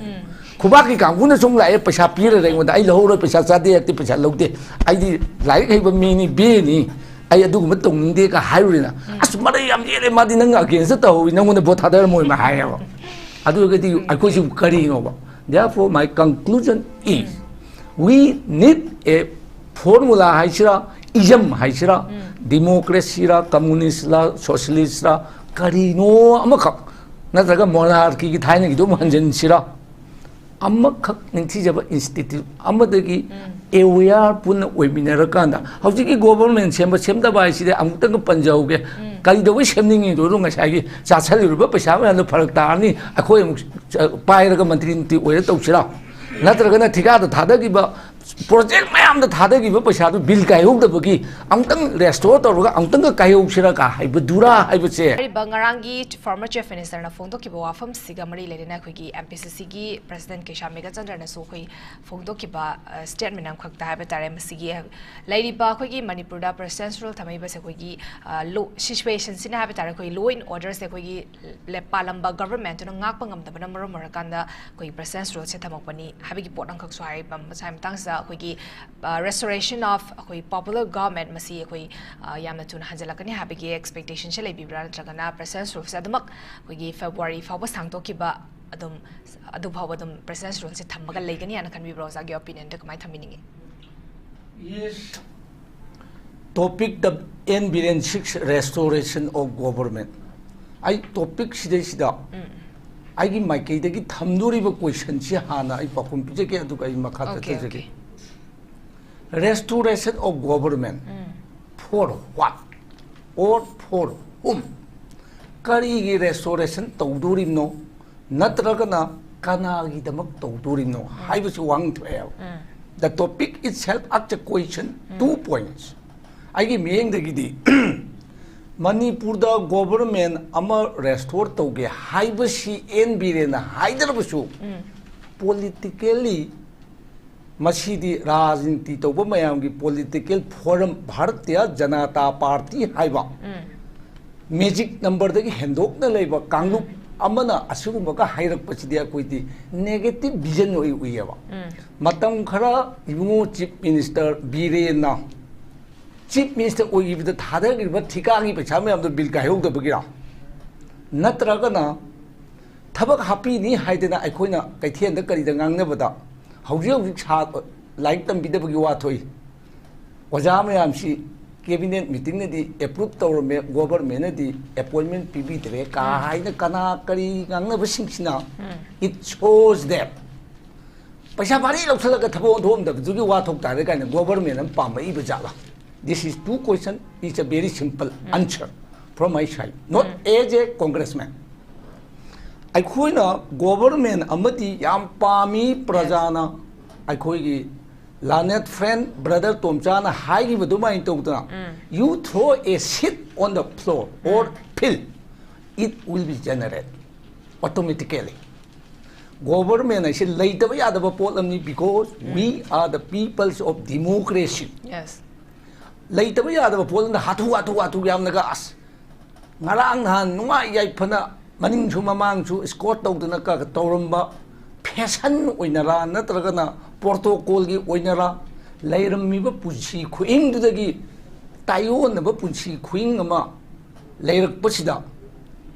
ꯈꯨꯕꯥꯛꯀꯤ ꯀꯥꯡꯕꯨꯅ ꯁꯨꯝ ꯂꯥꯛꯑꯦ, ꯄꯩꯁꯥ ꯄꯤꯔꯔꯦ ꯑꯩꯉꯣꯟꯗ, "ꯑꯩ ꯂꯧꯍꯧꯔꯣꯏ, ꯄꯩꯁꯥ ꯆꯥꯗꯦ, ꯍꯦꯛꯇ ꯄꯩꯁꯥ ꯂꯧꯗꯦ, ꯑꯩꯗꯤ ꯂꯥꯏꯔꯤꯛ ꯍꯩꯕ ꯃꯤꯅꯤ, ꯕꯦꯅꯤ, ꯑꯩ ꯑꯗꯨꯒꯨꯝꯕ ꯇꯧꯅꯤꯡꯗꯦ" ꯀ ꯍꯥꯏꯔꯨꯔꯦꯅ꯫ "ꯑꯁ, ꯃꯔꯩ ꯌꯥꯝ ꯌꯦꯠꯂꯦ, ꯃꯥꯗꯤ ꯅꯪ againstꯇ ꯇꯧꯍꯧꯋꯤ, ꯅꯪꯉꯣꯟꯗ vote ꯊꯥꯗꯔꯝꯃꯣꯏ" ꯃꯥ ꯍꯥꯏꯌꯦꯕ꯫ ꯑꯗꯨ ꯑꯣꯏꯔꯒꯗꯤ ꯑꯩꯈꯣꯏꯁꯤꯕꯨ ꯀꯔꯤꯅꯣꯕ? Therefore, my conclusion is, we need a formula ꯍꯥꯏꯁꯤꯔꯥ, ism ꯍꯥꯏꯁꯤꯔꯥ, democracyꯔꯥ, communistꯂꯥ, socialistꯔꯥ, ꯀꯔꯤꯅꯣ ꯑꯃꯈꯛ, ꯅꯠꯇ꯭ꯔꯒ monarchyꯒꯤ ꯊꯥꯏꯅꯒꯤꯗꯣ ꯑꯃꯨꯛ ꯍꯟꯖꯤꯟꯁꯤꯔꯥ, ꯑꯃꯈꯛ ꯅꯤꯡꯊꯤꯖꯕ institute ꯑꯃꯗꯒꯤ aware ꯄꯨꯟꯅ ꯑꯣꯏꯃꯤꯟꯅꯔꯀꯥꯟꯗ, ꯍꯧꯖꯤꯛꯀꯤ government ꯁꯦꯝꯕ ꯁꯦꯝꯗꯕ ꯍꯥꯏꯁꯤꯗꯤ ꯑꯃꯨꯛꯇꯪꯒ ꯄꯟꯖꯍꯧꯒꯦ꯫ ꯀꯔꯤꯗꯧꯕꯩ ꯁꯦꯝꯅꯤꯡꯉꯤꯗꯣ? ꯉꯁꯥꯏꯒꯤ ꯆꯥꯁꯜꯂꯨꯔꯤꯕ ꯄꯩꯁꯥ ꯃꯌꯥꯝꯗꯣ ꯐꯔꯛ ꯇꯥꯔꯅꯤ, ꯑꯩꯈꯣꯏ ꯑꯃꯨꯛ ꯄꯥꯏꯔꯒ ꯃꯟꯇ꯭ꯔꯤ ꯅꯨꯡꯇ꯭ꯔꯤ ꯑꯣꯏꯔ ꯇꯧꯁꯤꯔꯥ? ꯅꯠꯇ꯭ꯔꯒꯅ ꯊꯤꯀꯥꯗ ꯊꯥꯗꯈꯤꯕ ꯄ꯭ꯔꯣꯖꯦꯛ ꯃꯌꯥꯝꯗ ꯊꯥꯗꯈꯤꯕ ꯄꯩꯁꯥꯗꯨ ꯕꯤꯜ ꯀꯥꯏꯍꯧꯗꯕꯒꯤ ꯑꯃꯨꯛꯇꯪ ꯔꯦꯁꯇꯣꯔ ꯇꯧꯔꯒ ꯑꯃꯨꯛꯇꯪꯒ ꯀꯥꯏꯍꯧꯁꯤꯔꯥ ꯀꯥ ꯍꯥꯏꯕꯗꯨꯔꯥ ꯍꯥꯏꯕꯁꯦ꯫ ꯍꯥꯏꯔꯤꯕ ꯉꯔꯥꯡꯒꯤ former Chief Minister ꯅ ꯐꯣꯡꯗꯣꯛꯈꯤꯕ ꯋꯥꯐꯝꯁꯤꯒ ꯃꯔꯤ ꯂꯩꯅꯅ ꯑꯩꯈꯣꯏꯒꯤ M P C C ꯒꯤ President ꯀꯦꯁꯥ ꯃꯦꯘꯆꯟꯗ꯭ꯔꯅꯁꯨ ꯑꯩꯈꯣꯏ ꯐꯣꯡꯗꯣꯛꯈꯤꯕ statement ꯑꯃꯈꯛꯇ ꯍꯥꯏꯕ ꯇꯥꯔꯦ꯫ ꯃꯁꯤꯒꯤ ꯂꯩꯔꯤꯕ ꯑꯩꯈꯣꯏꯒꯤ ꯃꯅꯤꯄꯨꯔꯗ President's Rule ꯊꯝꯃꯛꯏꯕꯁꯦ ꯑꯩꯈꯣꯏꯒꯤ situation ꯁꯤꯅ ꯍꯥꯏꯕ ꯇꯥꯔꯦ, ꯑꯩꯈꯣꯏ law and order ꯁꯦ ꯑꯩꯈꯣꯏꯒꯤ ꯄꯥꯜꯂꯝꯕ government ꯇꯨꯅ ꯉꯥꯛꯄ ꯉꯝꯗꯕꯅ ꯃꯔꯝ ꯑꯣꯏꯔꯀꯥꯟꯗ ꯑꯩꯈꯣꯏꯒꯤ President's Rule ꯁꯦ ꯊꯝꯃꯛꯄꯅꯤ ꯍꯥꯏꯕꯒꯤ ꯄꯣꯠ ꯑꯃꯈꯛꯁꯨ ꯍꯥꯏꯔꯤꯕ ꯃꯁꯥꯏ ꯃꯇꯥꯡꯁꯤꯗ ꯑꯩꯈꯣꯏꯒꯤ restoration of ꯑꯩꯈꯣꯏ popular government ꯃꯁꯤ ꯑꯩꯈꯣꯏ ꯌꯥꯝꯅ ꯊꯨꯅ ꯍꯟꯖꯤꯜꯂꯛꯀꯅꯤ ꯍꯥꯏꯕꯒꯤ expectation ꯁꯦ ꯂꯩꯕꯤꯕ꯭ꯔꯥ? ꯅꯠꯇ꯭ꯔꯒꯅ President's Rule ꯁꯦ ꯑꯗꯨꯃꯛ ꯑꯩꯈꯣꯏꯒꯤ February ꯐꯥꯎꯕ ꯁꯥꯡꯗꯣꯛꯈꯤꯕ ꯑꯗꯨꯝ, ꯑꯗꯨ ꯐꯥꯎꯕ ꯑꯗꯨꯝ President's Rule ꯁꯦ ꯊꯝꯃꯒ ꯂꯩꯒꯅꯤ ꯍꯥꯏꯅ ꯈꯟꯕꯤꯕ꯭ꯔꯣ? ꯑꯣꯖꯥꯒꯤ opinion ꯗ ꯀꯃꯥꯏꯅ ꯊꯝꯕꯤꯅꯤꯡꯉꯤ? Topic the N Biren six, restoration of government. ꯑꯩ topic ꯁꯤꯗꯩꯁꯤꯗ ꯑꯩꯒꯤ ꯃꯥꯏꯀꯩꯗꯒꯤ ꯊꯝꯗꯣꯔꯤꯕ question ꯁꯤ ꯍꯥꯟꯅ ꯑꯩ ꯄꯥꯎꯈꯨꯝ ꯄꯤꯖꯒꯦ, ꯑꯗꯨꯒ ꯑꯩ ꯃꯈꯥ ꯆꯠꯊꯖꯒꯦ꯫ Restoration of government for what or for whom? ꯀꯔꯤꯒꯤ restoration ꯇꯧꯗꯣꯔꯤꯕꯅꯣ? ꯅꯠꯇ꯭ꯔꯒꯅ ꯀꯅꯥꯒꯤꯗꯃꯛ ꯇꯧꯗꯣꯔꯤꯕꯅꯣ ꯍꯥꯏꯕꯁꯤ ꯋꯥꯍꯪ ꯊꯣꯛꯑꯦꯕ꯫ The topic itself asks a question, two points. ꯑꯩꯒꯤ ꯃꯤꯠꯌꯦꯡꯗꯒꯤꯗꯤ ꯃꯅꯤꯄꯨꯔꯗ government ꯑꯃ restore ꯇꯧꯒꯦ ꯍꯥꯏꯕꯁꯤ ꯑꯦꯟ ꯕꯤꯔꯦꯟꯅ ꯍꯥꯏꯗ꯭ꯔꯕꯁꯨ politically ꯃꯁꯤꯗꯤ ꯔꯥꯖꯅꯤꯇꯤ ꯇꯧꯕ ꯃꯌꯥꯝꯒꯤ political forum, Bharatiya Janata party ꯍꯥꯏꯕ magic number ꯗꯒꯤ ꯍꯦꯟꯗꯣꯛꯅ ꯂꯩꯕ ꯀꯥꯡꯂꯨꯞ ꯑꯃꯅ ꯑꯁꯤꯒꯨꯝꯕꯒ ꯍꯥꯏꯔꯛꯄꯁꯤꯗꯤ ꯑꯩꯈꯣꯏꯗꯤ negative vision ꯑꯣꯏ ꯎꯏꯌꯦꯕ꯫ ꯃꯇꯝ ꯈꯔ ꯏꯕꯨꯡꯉꯣ Chief Minister ꯕꯤꯔꯦꯟꯅ Chief Minister ꯑꯣꯏꯈꯤꯕꯗ ꯊꯥꯗꯈ꯭ꯔꯤꯕ ꯊꯤꯀꯥꯒꯤ ꯄꯩꯁꯥ ꯃꯌꯥꯝꯗꯣ ꯕꯤꯜ ꯀꯥꯏꯍꯧꯗꯕꯒꯤꯔꯥ? ꯅꯠꯇ꯭ꯔꯒꯅ ꯊꯕꯛ ꯍꯥꯞꯄꯤꯅꯤ ꯍꯥꯏꯗꯅ ꯑꯩꯈꯣꯏꯅ ꯀꯩꯊꯦꯜꯗ ꯀꯔꯤꯗ ꯉꯥꯡꯅꯕꯗ ꯍꯧꯖꯤꯛ ꯍꯧꯖꯤꯛ ꯁꯥ-, ꯂꯥꯏꯔꯤꯛ ꯇꯝꯕꯤꯗꯕꯒꯤ ꯋꯥ ꯊꯣꯛꯏ꯫ ꯑꯣꯖꯥ ꯃꯌꯥꯝꯁꯤ cabinet meeting ꯅꯗꯤ approve ꯇꯧꯔꯝꯃꯦ, government ꯅꯗꯤ appointment ꯄꯤꯕꯤꯗ꯭ꯔꯦ ꯀꯥ ꯍꯥꯏꯅ ꯀꯅꯥ ꯀꯔꯤ ꯉꯥꯡꯅꯕꯁꯤꯡꯁꯤꯅ it shows that ꯄꯩꯁꯥ ꯚꯥꯔꯤ ꯂꯧꯁꯜꯂꯒ ꯊꯕꯛ ꯑꯣꯟꯊꯣꯛꯑꯝꯗꯕꯗꯨꯒꯤ ꯋꯥ ꯊꯣꯛ ꯇꯥꯔꯦ ꯀꯥꯏꯅ government ꯑꯃ ꯄꯥꯝꯃꯛꯏꯕ ꯖꯥꯠꯂꯥ? This is two question, it's a very simple answer. from my side, not as a congressman. ꯑꯩꯈꯣꯏꯅ ꯒꯣꯕꯔꯃꯦꯟ ꯑꯃꯗꯤ ꯌꯥꯝ ꯄꯥꯝꯃꯤ ꯄ꯭ꯔꯖꯥꯅ꯫ ꯑꯩꯈꯣꯏꯒꯤ ꯂꯥꯅꯦꯠ ꯐ꯭ꯔꯦꯟ ꯕ꯭ꯔꯗꯔ ꯇꯣꯝꯆꯥꯅ ꯍꯥꯏꯈꯤꯕ ꯑꯗꯨꯃꯥꯏꯅ ꯇꯧꯗꯅ, you throw a seed on the floor or field, it will be generate automatically. Government ꯍꯥꯏꯁꯦ ꯂꯩꯇꯕ ꯌꯥꯗꯕ ꯄꯣꯠ ꯑꯃꯅꯤ, because we are the peoples of democracy. Yes. ꯂꯩꯇꯕ ꯌꯥꯗꯕ ꯄꯣꯠ ꯑꯃꯗ ꯍꯥꯊꯨ ꯍꯥꯊꯨ ꯍꯥꯊꯨ ꯌꯥꯝꯅꯒ, ꯑꯁ, ꯉꯔꯥꯡ ꯅꯍꯥꯟ ꯅꯨꯡꯉꯥꯏ ꯌꯥꯏꯐꯅ ꯃꯅꯤꯡꯁꯨ ꯃꯃꯥꯡꯁꯨ ꯏꯁꯀꯣꯔꯠ ꯇꯧꯗꯅ ꯀ- ꯇꯧꯔꯝꯕ ꯐꯦꯁꯟ ꯑꯣꯏꯅꯔꯥ ꯅꯠꯇ꯭ꯔꯒꯅ ꯄ꯭ꯔꯣꯇꯣꯀꯣꯜꯒꯤ ꯑꯣꯏꯅꯔꯥ, ꯂꯩꯔꯝꯃꯤꯕ ꯄꯨꯟꯁꯤ ꯈꯨꯍꯤꯡꯗꯨꯗꯒꯤ ꯇꯥꯏꯑꯣꯟꯅꯕ ꯄꯨꯟꯁꯤ ꯈꯨꯍꯤꯡ ꯑꯃ ꯂꯩꯔꯛꯄꯁꯤꯗ,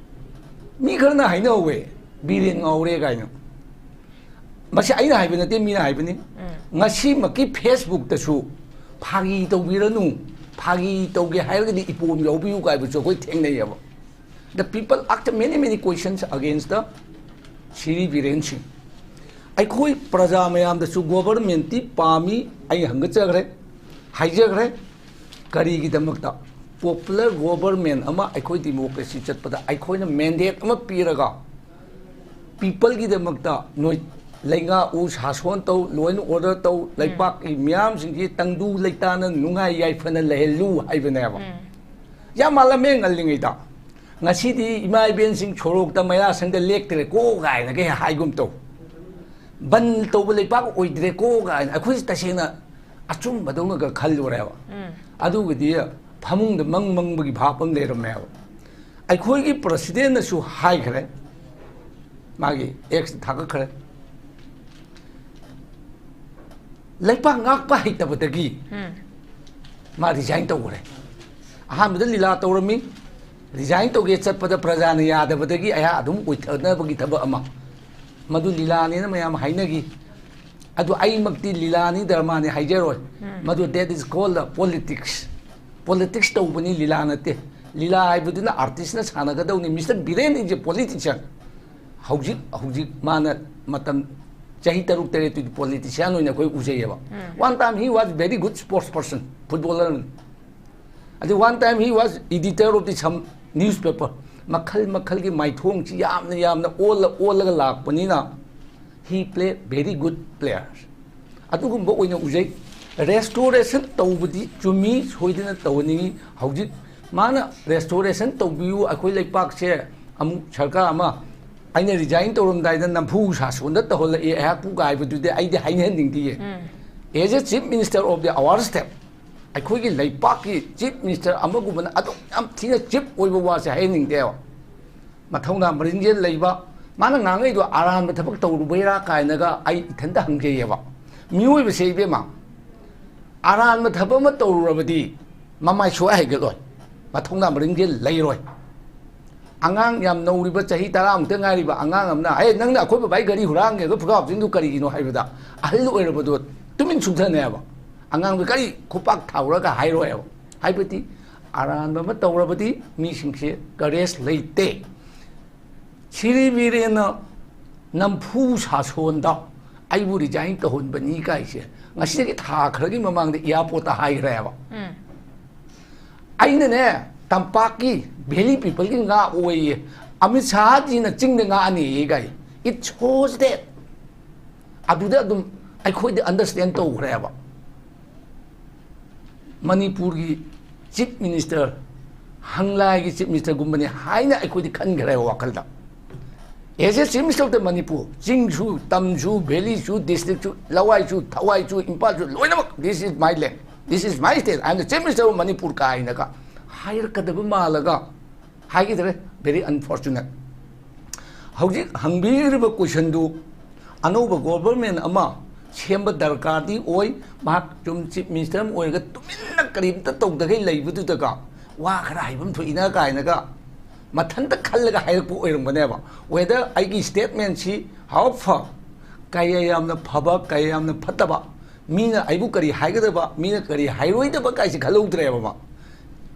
ꯃꯤ ꯈꯔꯅ ꯍꯥꯏꯅꯍꯧꯋꯦ, "ꯕꯤꯔꯦꯟ ꯉꯥꯎꯔꯦ" ꯀꯥꯏꯅ꯫ ꯃꯁꯤ ꯑꯩꯅ ꯍꯥꯏꯕ ꯅꯠꯇꯦ, ꯃꯤꯅ ꯍꯥꯏꯕꯅꯤ꯫ ꯉꯁꯤꯃꯛꯀꯤ ꯐꯦꯁꯕꯨꯛꯇꯁꯨ "ꯐꯥꯒꯤ ꯇꯧꯕꯤꯔꯅꯨ, ꯐꯥꯒꯤ ꯇꯧꯒꯦ ꯍꯥꯏꯔꯒꯗꯤ ꯏꯄꯣꯝ ꯌꯥꯎꯕꯤꯌꯨ" ꯀꯥꯏꯕꯁꯨ ꯑꯩꯈꯣꯏ ꯊꯦꯡꯅꯩꯌꯦꯕ꯫ The people ask many, many questions against the ꯁꯤꯔꯤ ꯕꯤꯔꯦꯟ ꯁꯤꯡ꯫ ꯑꯩꯈꯣꯏ ꯄ꯭ꯔꯖꯥ ꯃꯌꯥꯝꯗꯁꯨ ꯒꯣꯕꯔꯃꯦꯟꯇꯤ ꯄꯥꯝꯃꯤ, ꯑꯩ ꯍꯪꯒꯠꯆꯈ꯭ꯔꯦ, ꯍꯥꯏꯖꯈ꯭ꯔꯦ꯫ ꯀꯔꯤꯒꯤꯗꯃꯛꯇ? ꯄꯣꯄꯨꯂꯔ ꯒꯣꯕꯔꯃꯦꯟ ꯑꯃ ꯑꯩꯈꯣꯏ ꯗꯤꯃꯣꯀ꯭ꯔꯦꯁꯤ ꯆꯠꯄꯗ ꯑꯩꯈꯣꯏꯅ ꯃꯦꯟꯗꯦꯠ ꯑꯃ ꯄꯤꯔꯒ ꯄꯤꯄꯜꯒꯤꯗꯃꯛꯇ ꯅꯣꯏ ꯂꯩꯉꯥꯛꯎ, ꯁꯥꯁꯣꯟ ꯇꯧ, ꯂꯣ ꯑꯦꯟ ꯑꯣꯔꯗꯔ ꯇꯧ, ꯂꯩꯄꯥꯛꯀꯤ ꯃꯤꯌꯥꯝꯁꯤꯡꯁꯤ ꯇꯪꯗꯨ ꯂꯩꯇꯥꯅ ꯅꯨꯡꯉꯥꯏ ꯌꯥꯏꯐꯅ ꯂꯩꯍꯜꯂꯨ ꯍꯥꯏꯕꯅꯦꯕ꯫ ꯌꯥꯝ ꯃꯥꯜꯂꯝꯃꯦ ꯉꯜꯂꯤꯉꯩꯗ꯫ ꯉꯁꯤꯗꯤ ꯏꯃꯥ ꯏꯕꯦꯟꯁꯤꯡ ꯁꯣꯔꯣꯛꯇ ꯃꯌꯥ ꯁꯪꯗ ꯂꯦꯛꯇ꯭ꯔꯦꯀꯣ ꯀꯥꯏꯅꯒ ꯍꯦꯛ ꯍꯥꯏꯒꯨꯝ ꯇꯧ꯫ ꯕꯟ ꯇꯧꯕ ꯂꯩꯄꯥꯛ ꯑꯣꯏꯗ꯭ꯔꯦꯀꯣ ꯀꯥꯏꯅ꯫ ꯑꯩꯈꯣꯏꯁꯤ ꯇꯁꯦꯡꯅ ꯑꯆꯨꯝꯕꯗꯧꯅꯒ ꯈꯜꯂꯨꯔꯦꯕ꯫ ꯑꯗꯨꯒꯗꯤ ꯐꯃꯨꯡꯗ ꯃꯪ ꯃꯪꯕꯒꯤ ꯚꯥꯞ ꯑꯃ ꯂꯩꯔꯝꯃꯦꯕ꯫ ꯑꯩꯈꯣꯏꯒꯤ ꯄ꯭ꯔꯁꯤꯗꯦꯟꯅꯁꯨ ꯍꯥꯏꯈ꯭ꯔꯦ, ꯃꯥꯒꯤ ꯑꯦꯛꯁꯇ ꯊꯥꯒꯠꯈ꯭ꯔꯦ, ꯂꯩꯄꯥꯛ ꯉꯥꯛꯄ ꯍꯩꯇꯕꯗꯒꯤ ꯃꯥ ꯔꯤꯖꯥꯏꯟ ꯇꯧꯈ꯭ꯔꯦ꯫ ꯑꯍꯥꯟꯕꯗ ꯂꯤꯂꯥ ꯇꯧꯔꯝꯃꯤ, ꯔꯤꯖꯥꯏꯟ ꯇꯧꯒꯦ ꯆꯠꯄꯗ ꯄ꯭ꯔꯖꯥꯅ ꯌꯥꯗꯕꯗꯒꯤ ꯑꯩꯍꯥꯛ ꯑꯗꯨꯝ ꯑꯣꯏꯊꯅꯕꯒꯤ ꯊꯕꯛ ꯑꯃ, ꯃꯗꯨ ꯂꯤꯂꯥꯅꯦꯅ ꯃꯌꯥꯝ ꯍꯥꯏꯅꯈꯤ꯫ ꯑꯗꯨ ꯑꯩꯃꯛꯇꯤ ꯂꯤꯂꯥꯅꯤ ꯗ꯭ꯔꯃꯥꯅꯤ ꯍꯥꯏꯖꯔꯣꯏ꯫ ꯃꯗꯨ that is called politics. Politics ꯇꯧꯕꯅꯤ, ꯂꯤꯂꯥ ꯅꯠꯇꯦ꯫ ꯂꯤꯂꯥ ꯍꯥꯏꯕꯗꯨꯅ ꯑꯥꯔꯇꯤꯁꯅ ꯁꯥꯟꯅꯒꯗꯧꯅꯤ꯫ Mister Biren is a politician. ꯍꯧꯖꯤꯛ ꯍꯧꯖꯤꯛ ꯃꯥꯅ ꯃꯇꯝ ꯆꯍꯤ ꯇꯔꯨꯛ ꯇꯔꯦꯠꯇꯨꯗꯤ ꯄꯣꯂꯤꯇꯤꯁꯤꯌꯥꯟ ꯑꯣꯏꯅ ꯑꯩꯈꯣꯏ ꯎꯖꯩꯌꯦꯕ꯫ One time he was very good sports person, footballer. ꯑꯗꯨ one time he was editor of the some newspaper. ꯃꯈꯜ ꯃꯈꯜꯒꯤ ꯃꯥꯏꯊꯣꯡꯁꯤ ꯌꯥꯝꯅ ꯌꯥꯝꯅ ꯑꯣꯜꯂ ꯑꯣꯜꯂꯒ ꯂꯥꯛꯄꯅꯤꯅ, he play very good player. ꯑꯗꯨꯒꯨꯝꯕ ꯑꯣꯏꯅ ꯎꯖꯩ꯫ ꯔꯦꯁꯇꯣꯔꯦꯁꯟ ꯇꯧꯕꯗꯤ ꯆꯨꯝꯃꯤ, ꯁꯣꯏꯗꯅ ꯇꯧꯍꯟꯅꯤꯡꯉꯤ꯫ ꯍꯧꯖꯤꯛ ꯃꯥꯅ ꯔꯦꯁꯇꯣꯔꯦꯁꯟ ꯇꯧꯕꯤꯌꯨ, ꯑꯩꯈꯣꯏ ꯂꯩꯄꯥꯛꯁꯦ ꯑꯃꯨꯛ ꯁꯔꯀꯥꯔ ꯑꯃ, ꯑꯩꯅ ꯔꯤꯖꯥꯏꯟ ꯇꯧꯔꯝꯗꯥꯏꯗ ꯅꯝꯐꯨ ꯁꯥꯁꯣꯟꯗ ꯇꯧꯍꯜꯂꯛꯑꯦ ꯑꯩꯍꯥꯛꯄꯨ ꯍꯥꯏꯕꯗꯨꯗꯤ ꯑꯩꯗꯤ ꯍꯥꯏꯅꯍꯟꯅꯤꯡꯗꯦꯌꯦ꯫ As a chief minister of the our state, ꯑꯩꯈꯣꯏꯒꯤ ꯂꯩꯄꯥꯛꯀꯤ ꯆꯤꯐ ꯃꯤꯅꯤꯁꯇꯔ ꯑꯃꯒꯨꯝꯕꯅ ꯑꯗꯨꯛ ꯌꯥꯝ ꯊꯤꯅ ꯆꯤꯞ ꯑꯣꯏꯕ ꯋꯥꯁꯦ ꯍꯥꯏꯍꯟꯅꯤꯡꯗꯦꯕ꯫ ꯃꯊꯧꯅꯥ ꯃꯔꯤꯟꯖꯦꯜ ꯂꯩꯕ, ꯃꯥꯅ ꯉꯥꯡꯉꯛꯏꯗꯣ ꯑꯔꯥꯟꯕ ꯊꯕꯛ ꯇꯧꯔꯨꯕꯩꯔꯥ ꯀꯥꯏꯅꯒ ꯑꯩ ꯏꯊꯟꯇ ꯍꯪꯖꯩꯌꯦꯕ꯫ ꯃꯤꯑꯣꯏꯕꯁꯦ ꯏꯕꯦꯝꯃ, ꯑꯔꯥꯟꯕ ꯊꯕꯛ ꯑꯃ ꯇꯧꯔꯨꯔꯕꯗꯤ ꯃꯃꯥꯏ ꯁꯨꯛꯍꯥꯏ ꯍꯥꯏꯒꯠꯂꯣꯏ, ꯃꯊꯧꯅꯥ ꯃꯔꯤꯟꯖꯦꯜ ꯂꯩꯔꯣꯏ꯫ ꯑꯉꯥꯡ ꯌꯥꯝ ꯅꯧꯔꯤꯕ, ꯆꯍꯤ ꯇꯔꯥꯃꯨꯛꯇ ꯉꯥꯏꯔꯤꯕ ꯑꯉꯥꯡ ꯑꯃꯅ, "ꯑꯦ, ꯅꯪꯅ ꯑꯩꯈꯣꯏ ꯕꯕꯥꯒꯤ ꯒꯥꯔꯤ ꯍꯨꯔꯥꯟꯒꯦꯒ ꯐꯨꯒꯥ ꯐꯨꯖꯤꯟꯗꯨ ꯀꯔꯤꯒꯤꯅꯣ?" ꯍꯥꯏꯕꯗ, ꯑꯍꯜ ꯑꯣꯏꯔꯕꯗꯣ ꯇꯨꯃꯤꯟ ꯁꯨꯝꯊꯅꯦꯕ꯫ ꯑꯉꯥꯡꯗꯣ ꯀꯔꯤ ꯈꯨꯄꯥꯛ ꯊꯥꯔꯨꯔꯒ ꯍꯥꯏꯔꯣꯏꯕ꯫ ꯍꯥꯏꯕꯗꯤ ꯑꯔꯥꯟꯕ ꯑꯃ ꯇꯧꯔꯕꯗꯤ ꯃꯤꯁꯤꯡꯁꯦ ꯀꯔꯦꯖ ꯂꯩꯇꯦ꯫ ꯁꯤꯔꯤ ꯕꯤꯔꯦꯟꯅ ꯅꯝꯐꯨ ꯁꯥꯁꯣꯟꯗ ꯑꯩꯕꯨ ꯔꯤꯖꯥꯏꯟ ꯇꯧꯍꯟꯕꯅꯤ ꯀꯥꯏꯁꯦ ꯉꯁꯤꯗꯒꯤ ꯊꯥ ꯈꯔꯒꯤ ꯃꯃꯥꯡꯗ ꯏꯌꯥꯔꯄꯣꯔꯠꯇ ꯍꯥꯏꯈ꯭ꯔꯦꯕ꯫ ꯑꯩꯅꯅꯦ, ꯇꯝꯄꯥꯛꯀꯤ ꯚꯦꯂꯤ ꯄꯤꯄꯜꯒꯤ ꯉꯥ ꯑꯣꯏꯌꯦ, ꯑꯃꯤꯠ ꯁꯥꯍꯖꯤꯅ ꯆꯤꯡꯗ ꯉꯥꯛꯑꯅꯤꯌꯦ ꯀꯥꯏ꯫ It shows that ꯑꯗꯨꯗ ꯑꯗꯨꯝ ꯑꯩꯈꯣꯏꯗ ꯑꯟꯗꯔꯁꯇꯦꯟ ꯇꯧꯈ꯭ꯔꯦꯕ꯫ ꯃꯅꯤꯄꯨꯔꯒꯤ ꯆꯤꯐ ꯃꯤꯅꯤꯁꯇꯔ, ꯍꯪꯂꯥꯏꯒꯤ ꯆꯤꯐ ꯃꯤꯅꯤꯁꯇꯔꯒꯨꯝꯕꯅꯤ ꯍꯥꯏꯅ ꯑꯩꯈꯣꯏꯗꯤ ꯈꯟꯈ꯭ꯔꯦꯕ ꯋꯥꯈꯜꯗ꯫ As a chief minister of the Manipur, ꯆꯤꯡꯁꯨ, ꯇꯝꯁꯨ, ꯚꯦꯂꯤꯁꯨ, ꯗꯤꯁꯇ꯭ꯔꯤꯛꯁꯨ, ꯂꯋꯥꯏꯁꯨ, ꯊꯋꯥꯏꯁꯨ, ꯏꯝꯐꯥꯜꯁꯨ, ꯂꯣꯏꯅꯃꯛ, "This is my land, this is my state, I am the chief minister of Manipur" ꯀꯥꯏꯅꯒ ꯍꯥꯏꯔꯛꯀꯗꯕ ꯃꯥꯜꯂꯒ ꯍꯥꯏꯈꯤꯗ꯭ꯔꯦ꯫ Very unfortunate꯫ ꯍꯧꯖꯤꯛ ꯍꯪꯕꯤꯔꯤꯕ ꯀꯣꯏꯁꯟꯗꯨ ꯑꯅꯧꯕ ꯒꯣꯚꯔꯟꯃꯦꯟ ꯑꯃ ꯁꯦꯝꯕ ꯗꯔꯀꯥꯔꯗꯤ ꯑꯣꯏ꯫ ꯃꯍꯥꯛ ꯁꯨꯝ ꯆꯤꯐ ꯃꯤꯅꯤꯁꯇꯔ ꯑꯃ ꯑꯣꯏꯔꯒ ꯇꯨꯃꯤꯟꯅ ꯀꯔꯤꯝꯇ ꯇꯧꯗꯈꯩ ꯂꯩꯕꯗꯨꯗꯒ ꯋꯥ ꯈꯔ ꯍꯥꯏꯐꯝ ꯊꯣꯛꯏꯅ ꯀꯥꯏꯅꯒ ꯃꯊꯟꯇ ꯈꯜꯂꯒ ꯍꯥꯏꯔꯛꯄ ꯑꯣꯏꯔꯝꯒꯅꯦꯕ꯫ Whether ꯑꯩꯒꯤ ꯁ꯭ꯇꯦꯠꯃꯦꯟꯁꯤ how far, ꯀꯌꯥ ꯌꯥꯝꯅ ꯐꯕ, ꯀꯌꯥ ꯌꯥꯝꯅ ꯐꯠꯇꯕ, ꯃꯤꯅ ꯑꯩꯕꯨ ꯀꯔꯤ ꯍꯥꯏꯒꯗꯕ, ꯃꯤꯅ ꯀꯔꯤ ꯍꯥꯏꯔꯣꯏꯗꯕ ꯀꯥꯏꯁꯤ ꯈꯜꯍꯧꯗ꯭ꯔꯦꯕ ꯃꯥ꯫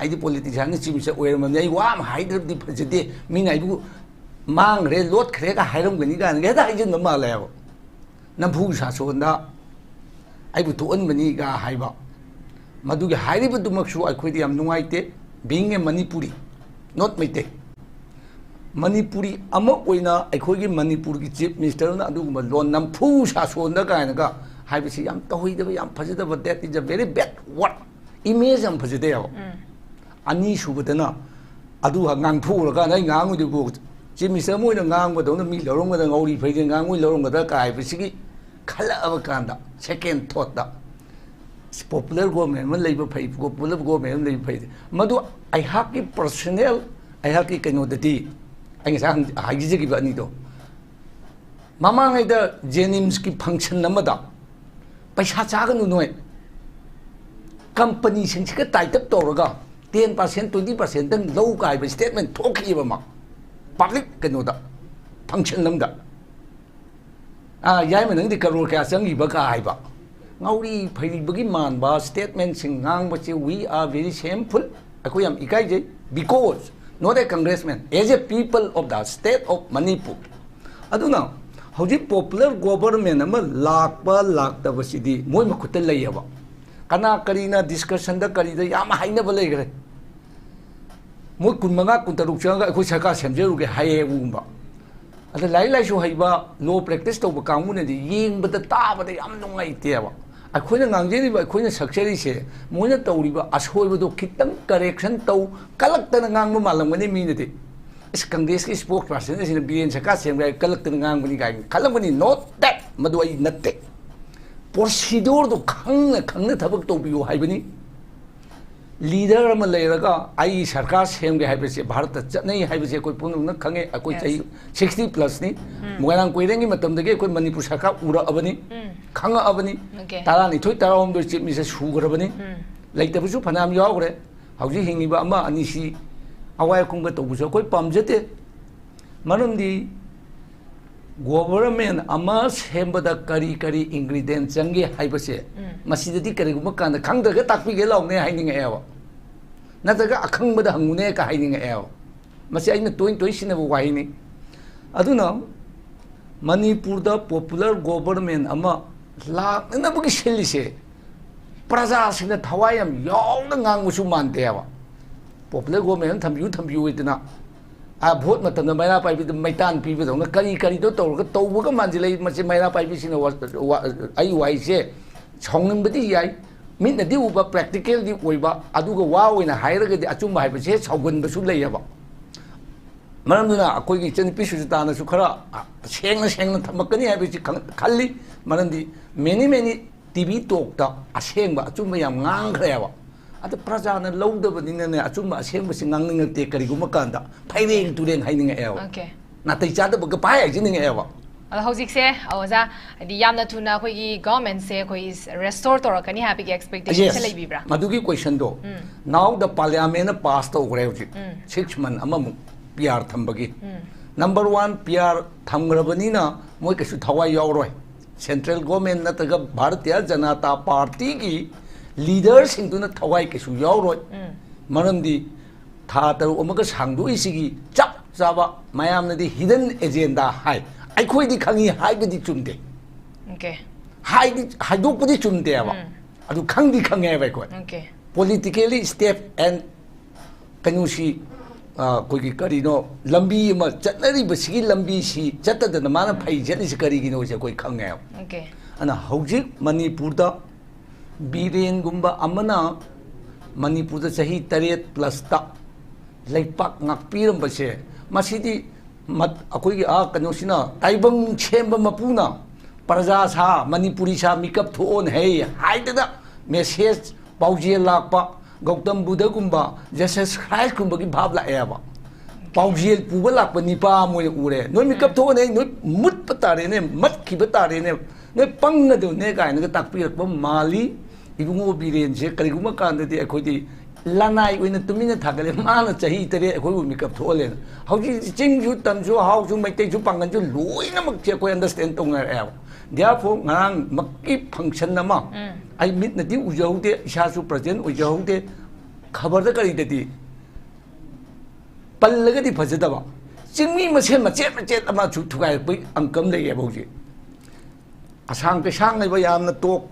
ꯑꯩꯗꯤ ꯄꯣꯂꯤꯇꯤꯁꯤꯌꯥꯟꯒꯤ ꯆꯤꯐ ꯃꯤꯅꯤꯁꯇꯔ ꯑꯣꯏꯔꯝꯃꯕꯅꯤ, ꯑꯩ ꯋꯥ ꯑꯃ ꯍꯥꯏꯗ꯭ꯔꯕꯗꯤ ꯐꯖꯗꯦ, ꯃꯤꯅ ꯑꯩꯕꯨ ꯃꯥꯡꯈ꯭ꯔꯦ, ꯂꯣꯠꯈ꯭ꯔꯦꯒ ꯍꯥꯏꯔꯝꯒꯅꯤ ꯀꯥꯏꯅꯒ ꯍꯦꯛꯇ ꯍꯥꯏꯖꯤꯟꯕ ꯃꯥꯜꯂꯦꯕ꯫ ꯅꯝꯐꯨ ꯁꯥꯁꯣꯟꯗ ꯑꯩꯕꯨ ꯇꯣꯛꯍꯟꯕꯅꯤꯒ ꯍꯥꯏꯕ꯫ ꯃꯗꯨꯒꯤ ꯍꯥꯏꯔꯤꯕꯗꯨꯃꯛꯁꯨ ꯑꯩꯈꯣꯏꯗꯤ ꯌꯥꯝ ꯅꯨꯡꯉꯥꯏꯇꯦ, being a Manipuri, not Meitei. Manipuri ꯑꯃ ꯑꯣꯏꯅ ꯑꯩꯈꯣꯏꯒꯤ ꯃꯅꯤꯄꯨꯔꯒꯤ Chief Ministerꯅ ꯑꯗꯨꯒꯨꯝꯕ ꯂꯣꯟ ꯅꯝꯐꯨ ꯁꯥꯁꯣꯟꯗ ꯀꯥꯏꯅꯒ ꯍꯥꯏꯕꯁꯤ ꯌꯥꯝ ꯇꯧꯍꯩꯗꯕ, ꯌꯥꯝ ꯐꯖꯗꯕ, that is a very bad word, image ꯌꯥꯝ ꯐꯖꯗꯦꯕ꯫ ꯑꯅꯤꯁꯨꯕꯗꯅ ꯑꯗꯨ ꯉꯥꯡꯊꯣꯛꯎꯔꯀꯥꯟꯗ ꯑꯩ ꯉꯥꯡꯉꯨꯗꯨꯕꯨ Chief Minister ꯑꯃ ꯑꯣꯏꯅ ꯉꯥꯡꯕꯗꯧꯅ ꯃꯤ ꯂꯧꯔꯝꯒꯗ꯭ꯔꯥ, ꯉꯧꯔꯤ ꯐꯩꯗ ꯉꯥꯡꯉꯨꯏ ꯂꯧꯔꯝꯒꯗ꯭ꯔꯥ ꯀꯥꯏꯕꯁꯤꯒꯤ ꯈꯜꯂꯛꯑꯕ ꯀꯥꯟꯗ, second thoughtꯇ, popular government ꯑꯃ ꯂꯩꯕ ꯐꯩ, popular government ꯑꯃ ꯂꯩꯕ ꯐꯩ꯫ ꯃꯗꯨ ꯑꯩꯍꯥꯛꯀꯤ personal, ꯑꯩꯍꯥꯛꯀꯤ ꯀꯩꯅꯣꯗꯗꯤ, ꯑꯩ ꯉꯁꯥꯏ ꯍꯪ-, ꯍꯥꯏꯖꯈꯤꯕ ꯑꯅꯤꯗꯣ, ꯃꯃꯥꯡꯉꯩꯗ JNIMSꯀꯤ function ꯑꯃꯗ, "ꯄꯩꯁꯥ ꯆꯥꯒꯅꯨ ꯅꯣꯏ, companyꯁꯤꯡꯁꯤꯒ tie up ꯇꯧꯔꯒ ten percent, twenty percentꯇꯪ ꯂꯧ" ꯀꯥꯏꯕ statement ꯊꯣꯛꯈꯤꯑꯕ ꯃꯥ, public ꯀꯩꯅꯣꯗ, function ꯑꯃꯗ꯫ "ꯑꯥ, ꯌꯥꯏꯃ, ꯅꯪꯗꯤ ꯀꯔꯣꯔ ꯀꯌꯥ ꯆꯪꯈꯤꯕ?" ꯀꯥꯏꯕ꯫ ꯉꯥꯎꯔꯤ ꯐꯩꯔꯤꯕꯒꯤ ꯃꯥꯟꯕ statementꯁꯤꯡ ꯉꯥꯡꯕꯁꯤ, we are very shameful, ꯑꯩꯈꯣꯏ ꯌꯥꯝ ꯏꯀꯥꯏꯖꯩ, because not a congressman, as a people of the state of Manipur꯫ ꯑꯗꯨꯅ ꯍꯧꯖꯤꯛ popular government ꯑꯃ ꯂꯥꯛꯄ ꯂꯥꯛꯇꯕꯁꯤꯗꯤ ꯃꯣꯏ ꯃꯈꯨꯠꯇ ꯂꯩꯌꯦꯕ꯫ ꯀꯅꯥ ꯀꯔꯤꯅ discussionꯗ ꯀꯔꯤꯗ ꯌꯥꯝ ꯍꯥꯏꯅꯕ ꯂꯩꯈ꯭ꯔꯦ꯫ ꯃꯣꯏ ꯀꯨꯟꯃꯉꯥ, ꯀꯨꯟꯇꯔꯨꯛ ꯆꯪꯉꯒ ꯑꯩꯈꯣꯏ ꯁꯔꯀꯥꯔ ꯁꯦꯝꯖꯔꯨꯒꯦ ꯍꯥꯏꯌꯦꯕꯒꯨꯝꯕ꯫ ꯑꯗ ꯂꯥꯏꯔꯤꯛ ꯂꯥꯏꯁꯨ ꯍꯩꯕ, law practice ꯇꯧꯕ ꯀꯥꯡꯕꯨꯅꯗꯤ ꯌꯦꯡꯕꯗ, ꯇꯥꯕꯗ ꯌꯥꯝ ꯅꯨꯡꯉꯥꯏꯇꯦꯕ꯫ ꯑꯩꯈꯣꯏꯅ ꯉꯥꯡꯖꯔꯤꯕ, ꯑꯩꯈꯣꯏꯅ ꯁꯛꯆꯔꯤꯁꯦ, ꯃꯣꯏꯅ ꯇꯧꯔꯤꯕ ꯑꯁꯣꯏꯕꯗꯣ ꯈꯤꯇꯪ correction ꯇꯧ, ꯀꯜꯂꯛꯇꯅ ꯉꯥꯡꯕ ꯃꯥꯜꯂꯝꯒꯅꯤ ꯃꯤꯅꯗꯤ꯫ "ꯑꯁ, ꯀꯪꯒ꯭ꯔꯦꯁꯀꯤ spokesperson ꯑꯁꯤꯅ ꯕꯤꯔꯦꯟ ꯁꯔꯀꯥꯔ ꯁꯦꯝꯒꯦ ꯍꯥꯏ ꯀꯜꯂꯛꯇꯅ ꯉꯥꯡꯕꯅꯤ" ꯀꯥꯏꯅ ꯈꯜꯂꯝꯒꯅꯤ꯫ Not that, ꯃꯗꯨ ꯑꯩ ꯅꯠꯇꯦ꯫ Procedureꯗꯣ ꯈꯪꯅ ꯈꯪꯅ ꯊꯕꯛ ꯇꯧꯕꯤꯌꯨ ꯍꯥꯏꯕꯅꯤ꯫ Leader ꯑꯃ ꯂꯩꯔꯒ ꯑꯩ ꯁꯔꯀꯥꯔ ꯁꯦꯝꯒꯦ ꯍꯥꯏꯕꯁꯦ ꯚꯥꯔꯠꯇ ꯆꯠꯅꯩ ꯍꯥꯏꯕꯁꯦ ꯑꯩꯈꯣꯏ ꯄꯨꯝꯅꯃꯛꯅ ꯈꯪꯉꯦ꯫ ꯑꯩꯈꯣꯏ Yes. ꯆꯍꯤ sixty plusꯅꯤ꯫ ꯎꯝ꯫ ꯃꯣꯏꯔꯥꯡ ꯀꯣꯏꯔꯦꯡꯒꯤ ꯃꯇꯝꯗꯒꯤ ꯑꯩꯈꯣꯏ ꯃꯅꯤꯄꯨꯔ ꯁꯔꯀꯥꯔ ꯎꯔꯛꯑꯕꯅꯤ, ꯎꯝ꯫ ꯈꯪꯉꯛꯑꯕꯅꯤ꯫ Okay. ꯇꯔꯥꯅꯤꯊꯣꯏ, ꯇꯔꯥꯍꯨꯝꯗꯣꯏ Chief Minister ꯁꯨꯈ꯭ꯔꯕꯅꯤ꯫ ꯎꯝ꯫ ꯂꯩꯇꯕꯁꯨ ꯐꯅꯌꯥꯝ ꯌꯥꯎꯈ꯭ꯔꯦ꯫ ꯍꯧꯖꯤꯛ ꯍꯤꯡꯉꯤꯕ ꯑꯃ ꯑꯅꯤꯁꯤ ꯑꯋꯥꯏ ꯑꯈꯨꯝꯒ ꯇꯧꯕꯁꯨ ꯑꯩꯈꯣꯏ ꯄꯥꯝꯖꯗꯦ꯫ ꯃꯔꯝꯗꯤ government ꯑꯃ ꯁꯦꯝꯕꯗ ꯀꯔꯤ ꯀꯔꯤ ingredient ꯆꯪꯒꯦ ꯍꯥꯏꯕꯁꯦ, ꯎꯝ꯫ ꯃꯁꯤꯗꯗꯤ ꯀꯔꯤꯒꯨꯝꯕ ꯀꯥꯟꯗ ꯈꯪꯗ꯭ꯔꯒ ꯇꯥꯛꯄꯤꯒꯦ ꯂꯥꯎꯅꯦ ꯍꯥꯏꯅꯤꯡꯉꯛꯑꯦꯕ, ꯅꯠꯇ꯭ꯔꯒ ꯑꯈꯪꯕꯗ ꯍꯪꯉꯨꯅꯦ ꯀ ꯍꯥꯏꯅꯤꯡꯉꯛꯑꯦꯕ꯫ ꯃꯁꯤ ꯑꯩꯅ ꯇꯣꯏ ꯇꯣꯏ ꯁꯤꯖꯤꯟꯅꯕ ꯋꯥꯍꯩꯅꯤ꯫ ꯑꯗꯨꯅ ꯃꯅꯤꯄꯨꯔꯗ popular government ꯑꯃ ꯂꯥꯛꯅꯅꯕꯒꯤ ꯁꯤꯜꯂꯤꯁꯦ, ꯄ꯭ꯔꯖꯥꯁꯤꯡꯅ ꯊꯋꯥꯏ ꯌꯥꯝ ꯌꯥꯎꯅ ꯉꯥꯡꯕꯁꯨ ꯃꯥꯟꯗꯦꯕ꯫ ꯄꯣꯄꯨꯂꯔ ꯒꯣꯚꯔꯟꯃꯦꯟ ꯑꯃ ꯊꯝꯕꯤꯌꯨ ꯊꯝꯕꯤꯌꯨ ꯍꯥꯏꯗꯅ, ꯑꯥ, ꯚꯣꯠ ꯃꯇꯝꯗ ꯃꯩꯔꯥ ꯄꯥꯏꯕꯤꯗ ꯃꯩꯇꯥꯟ ꯄꯤꯕꯗꯧꯅ ꯀꯔꯤ ꯀꯔꯤꯗꯣ ꯇꯧꯔꯒ ꯇꯧꯕꯒ ꯃꯥꯟꯁꯤꯜꯂꯛꯏ꯫ ꯃꯁꯤ ꯃꯩꯔꯥ ꯄꯥꯏꯕꯤꯁꯤꯡꯅ ꯋꯥ-, ꯋꯥ-, ꯑꯩ ꯋꯥꯍꯩꯁꯦ ꯁꯥꯎꯅꯤꯡꯕꯗꯤ ꯌꯥꯏ, ꯃꯤꯠꯅꯗꯤ ꯎꯕ, ꯄ꯭ꯔꯦꯛꯇꯤꯀꯦꯜꯗꯤ ꯑꯣꯏꯕ, ꯑꯗꯨꯒ ꯋꯥ ꯑꯣꯏꯅ ꯍꯥꯏꯔꯒꯗꯤ ꯑꯆꯨꯝꯕ ꯍꯥꯏꯕꯁꯦ ꯁꯥꯎꯒꯟꯕꯁꯨ ꯂꯩꯌꯦꯕ꯫ ꯃꯔꯝꯗꯨꯅ ꯑꯩꯈꯣꯏꯒꯤ ꯏꯆꯟꯅꯨꯄꯤ ꯁꯨꯖꯤꯇꯥꯅꯁꯨ ꯈꯔ ꯁꯦꯡꯅ ꯁꯦꯡꯅ ꯊꯝꯃꯛꯀꯅꯤ ꯍꯥꯏꯕꯁꯤ ꯈꯪ-, ꯈꯜꯂꯤ꯫ ꯃꯔꯝꯗꯤ ꯃꯦꯅꯤ ꯃꯦꯅꯤ ꯇꯤ ꯚꯤ ꯇꯣꯛꯇ ꯑꯁꯦꯡꯕ ꯑꯆꯨꯝꯕ ꯌꯥꯝ ꯉꯥꯡꯈ꯭ꯔꯦꯕ꯫ ꯑꯗ ꯄ꯭ꯔꯖꯥꯅ ꯂꯧꯗꯕꯅꯤꯅꯅꯦ, ꯑꯆꯨꯝꯕ ꯑꯁꯦꯡꯕꯁꯤ ꯉꯥꯡꯅꯤꯡꯉꯛꯇꯦ꯫ ꯀꯔꯤꯒꯨꯝꯕ ꯀꯥꯟꯗ ꯐꯩꯔꯦꯡ ꯇꯨꯔꯦꯡ ꯍꯥꯏꯅꯤꯡꯉꯛꯑꯦꯕ꯫ Okay. ꯅꯥꯇꯩ ꯆꯥꯗꯕꯒ ꯄꯥꯏ ꯍꯥꯏꯖꯅꯤꯡꯉꯛꯑꯦꯕ꯫ ꯑꯗꯣ ꯍꯧꯖꯤꯛꯁꯦ ꯑꯣꯖꯥ, ꯍꯥꯏꯗꯤ ꯌꯥꯝꯅ ꯊꯨꯅ ꯑꯩꯈꯣꯏꯒꯤ ꯒꯚꯔꯟꯃꯦꯟꯁꯦ ꯑꯩꯈꯣꯏ ꯔꯦꯁꯇꯣꯔ ꯇꯧꯔꯛꯀꯅꯤ ꯍꯥꯏꯕꯒꯤ ꯑꯦꯛꯁꯄꯦꯛꯇꯦꯁꯟꯁꯦ ꯂꯩꯕꯤꯕ꯭ꯔꯥ? ꯃꯗꯨꯒꯤ ꯀꯣꯏꯁꯟꯗꯣ ꯅꯥꯎꯗ ꯄꯥꯔꯂꯤꯌꯥꯃꯦꯟꯅ ꯄꯥꯁ ꯇꯧꯈ꯭ꯔꯦ ꯍꯧꯖꯤꯛ꯫ ꯁꯤꯛꯁ ꯃꯟ ꯑꯃꯃꯨꯛ ꯄꯤ ꯑꯥꯔ ꯊꯝꯕꯒꯤ꯫ ꯅꯝꯕꯔ ꯋꯥꯟ, ꯄꯤ ꯑꯥꯔ ꯊꯝꯈ꯭ꯔꯕꯅꯤꯅ ꯃꯣꯏ ꯀꯩꯁꯨ ꯊꯋꯥꯏ ꯌꯥꯎꯔꯣꯏ꯫ ꯁꯦꯟꯇ꯭ꯔꯦꯜ ꯒꯣꯔꯃꯦꯟ ꯅꯠꯇ꯭ꯔꯒ ꯚꯥꯔꯇꯤꯌ ꯖꯅꯇꯥ ꯄꯥꯔꯇꯤꯒꯤ ꯂꯤꯗꯔꯁꯤꯡꯗꯨꯅ ꯊꯋꯥꯏ ꯀꯩꯁꯨ ꯌꯥꯎꯔꯣꯏ꯫ ꯃꯔꯝꯗꯤ ꯊꯥ ꯇꯔꯨꯛ ꯑꯃꯒ ꯁꯥꯡꯗꯣꯛꯏꯁꯤꯒꯤ ꯆꯞ ꯆꯥꯕ ꯃꯌꯥꯝꯅꯗꯤ ꯍꯤꯗꯟ ꯑꯦꯖꯦꯟꯗꯥ ꯍꯥꯏ꯫ ꯑꯩꯈꯣꯏꯗꯤ ꯈꯪꯉꯤ ꯍꯥꯏꯕꯗꯤ ꯆꯨꯝꯗꯦ꯫ Okay. ꯍꯥꯏꯗꯤ ꯍꯥꯏꯗꯣꯛꯄꯗꯤ ꯆꯨꯝꯗꯦꯕ꯫ ꯑꯗꯨ ꯈꯪꯗꯤ ꯈꯪꯉꯦꯕ ꯑꯩꯈꯣꯏ꯫ Okay. ꯄꯣꯂꯤꯇꯤꯀꯦꯜꯂꯤ ꯁ꯭ꯇꯦꯞ ꯑꯦꯟ ꯀꯩꯅꯣꯁꯤ, ꯑ, ꯑꯩꯈꯣꯏꯒꯤ ꯀꯔꯤꯅꯣ, ꯂꯝꯕꯤ ꯑꯃ ꯆꯠꯅꯔꯤꯕꯁꯤꯒꯤ ꯂꯝꯕꯤꯁꯤ ꯆꯠꯇꯗꯅ ꯃꯥꯅ ꯐꯩ ꯆꯠꯂꯤꯁꯤ ꯀꯔꯤꯒꯤꯅꯣꯁꯦ ꯑꯩꯈꯣꯏ ꯈꯪꯉꯦꯕ꯫ Okay. ꯑꯗꯨꯅ ꯍꯧꯖꯤꯛ ꯃꯅꯤꯄꯨꯔꯗ ꯕꯤꯔꯦꯟꯒꯨꯝꯕ ꯑꯃꯅ ꯃꯅꯤꯄꯨꯔꯗ ꯆꯍꯤ ꯇꯔꯦꯠ ꯄ꯭ꯂꯁꯇ ꯂꯩꯄꯥꯛ ꯉꯥꯛꯄꯤꯔꯝꯕꯁꯦ, ꯃꯁꯤꯗꯤ ꯃꯠ-, ꯑꯩꯈꯣꯏꯒꯤ, ꯑꯥ, ꯀꯩꯅꯣꯁꯤꯅ, ꯇꯥꯏꯕꯪ ꯁꯦꯝꯕ ꯃꯄꯨꯅ ꯄ꯭ꯔꯖꯥ ꯁꯥ, ꯃꯅꯤꯄꯨꯔꯤ ꯁꯥ, ꯃꯤꯀꯞ ꯊꯣꯛꯑꯣꯅ ꯍꯩ ꯍꯥꯏꯗꯅ ꯃꯦꯁꯦꯖ, ꯄꯥꯎꯖꯦꯜ ꯂꯥꯛꯄ, ꯒꯧꯇꯝ ꯕꯨꯙꯒꯨꯝꯕ, ꯖꯁꯁ ꯈ꯭ꯔꯥꯏꯁꯀꯨꯝꯕꯒꯤ ꯚꯥꯞ ꯂꯥꯛꯑꯦꯕ꯫ ꯄꯥꯎꯖꯦꯜ ꯄꯨꯕ ꯂꯥꯛꯄ ꯅꯤꯄꯥ ꯑꯃ ꯑꯣꯏꯅ ꯎꯔꯦ꯫ "ꯅꯣꯏ ꯃꯤꯀꯞ ꯊꯣꯛꯑꯣꯅꯦ, ꯅꯣꯏ ꯃꯨꯠꯄ ꯇꯥꯔꯦꯅꯦ, ꯃꯠꯈꯤꯕ ꯇꯥꯔꯦꯅꯦ, ꯅꯣꯏ ꯄꯪꯒꯗꯧꯅꯦ" ꯀꯥꯏꯅꯒ ꯇꯥꯛꯄꯤꯔꯛꯄ ꯃꯥꯜꯂꯤ꯫ ꯏꯕꯨꯡꯉꯣ ꯕꯤꯔꯦꯟꯁꯦ ꯀꯔꯤꯒꯨꯝꯕ ꯀꯥꯟꯗꯗꯤ ꯑꯩꯈꯣꯏꯗꯤ ꯂꯅꯥꯏ ꯑꯣꯏꯅ ꯇꯨꯃꯤꯟꯅ ꯊꯥꯒꯠꯂꯦ, ꯃꯥꯅ ꯆꯍꯤ ꯇꯔꯦꯠ ꯑꯩꯈꯣꯏꯕꯨ ꯃꯤꯀꯞ ꯊꯣꯛꯍꯜꯂꯦꯅ꯫ ꯍꯧꯖꯤꯛ ꯆꯤꯡꯁꯨ, ꯇꯝꯁꯨ, ꯍꯥꯎꯁꯨ, ꯃꯩꯇꯩꯁꯨ, ꯄꯥꯡꯒꯜꯁꯨ ꯂꯣꯏꯅꯃꯛꯁꯦ ꯑꯩꯈꯣꯏ ꯑꯟꯗꯔꯁꯇꯦꯟ ꯇꯧꯅꯔꯛꯑꯦꯕ꯫ Therefore, ꯉꯔꯥꯡꯃꯛꯀꯤ ꯐꯪꯁꯟ ꯑꯃ ꯑꯩ ꯃꯤꯠꯅꯗꯤ ꯎꯖꯍꯧꯗꯦ, ꯏꯁꯥꯁꯨ ꯄ꯭ꯔꯖꯦꯟ ꯑꯣꯏꯖꯍꯧꯗꯦ, ꯈꯕꯔꯗ ꯀꯔꯤꯗꯗꯤ ꯄꯜꯂꯒꯗꯤ ꯐꯖꯗꯕ, ꯆꯤꯡꯃꯤ ꯃꯁꯦꯟ ꯃꯆꯦꯠ ꯃꯆꯦꯠ ꯑꯃꯁꯨ ꯊꯨꯒꯥꯏꯔꯛꯄꯒꯤ ꯑꯪꯀꯝ ꯂꯩꯌꯦꯕ ꯍꯧꯖꯤꯛ꯫ ꯑꯁꯥꯡ ꯀꯩꯁꯥꯡ ꯂꯩꯕ ꯌꯥꯝꯅ ꯇꯣꯛ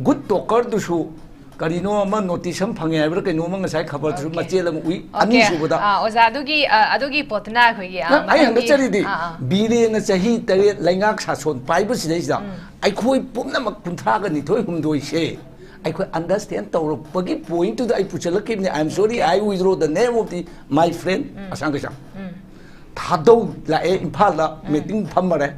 ꯒꯨꯗ ꯇꯣꯀꯔꯗꯨꯁꯨ ꯀꯔꯤꯅꯣ ꯑꯃ ꯅꯣꯇꯤꯁ ꯑꯃ ꯐꯪꯉꯦ ꯍꯥꯏꯕ꯭ꯔꯥ, ꯀꯩꯅꯣꯝꯃ ꯉꯁꯥꯏ ꯈꯕꯔꯗꯨꯁꯨ Okay. ꯃꯆꯦꯠ ꯑꯃ ꯎꯏ꯫ Okay. ꯑꯅꯤꯁꯨꯕꯗ ꯑꯥ, ꯑꯣꯖꯥ, ꯑꯗꯨꯒꯤ, ꯑꯥ, ꯑꯗꯨꯒꯤ ꯄꯣꯠꯇꯨꯅ ꯑꯩꯈꯣꯏꯒꯤ, ꯑꯥ, ꯅꯪ ꯑꯩ ꯃꯊꯪꯒꯤ, ꯍꯪꯒꯠꯆꯔꯤꯗꯤ, ꯑꯥ, ꯑꯥ. ꯕꯤꯔꯦꯟꯅ ꯆꯍꯤ ꯇꯔꯦꯠ ꯂꯩꯉꯥꯛ ꯁꯥꯁꯣꯟ ꯄꯥꯏꯕꯁꯤꯗꯩꯁꯤꯗ ꯑꯩꯈꯣꯏ ꯄꯨꯝꯅꯃꯛ ꯀꯨꯟꯊ꯭ꯔꯥꯒ ꯅꯤꯊꯣꯏ ꯍꯨꯝꯗꯣꯏꯁꯦ ꯑꯩꯈꯣꯏ ꯑꯟꯗꯔꯁ꯭ꯇꯦꯟ ꯇꯧꯔꯛꯄꯒꯤ ꯄꯣꯏꯟꯠꯇꯨꯗ ꯑꯩ ꯄꯨꯁꯜꯂꯛꯈꯤꯕꯅꯤ꯫ I am sorry, I withdraw the name of the my friend ꯑꯁꯥꯡ ꯀꯩꯁꯥꯡ꯫ ꯊꯥꯗꯧ ꯂꯥꯛꯑꯦ ꯏꯝꯐꯥꯜꯗ, ꯃꯤꯇꯤꯡ ꯐꯝꯃꯔꯦ꯫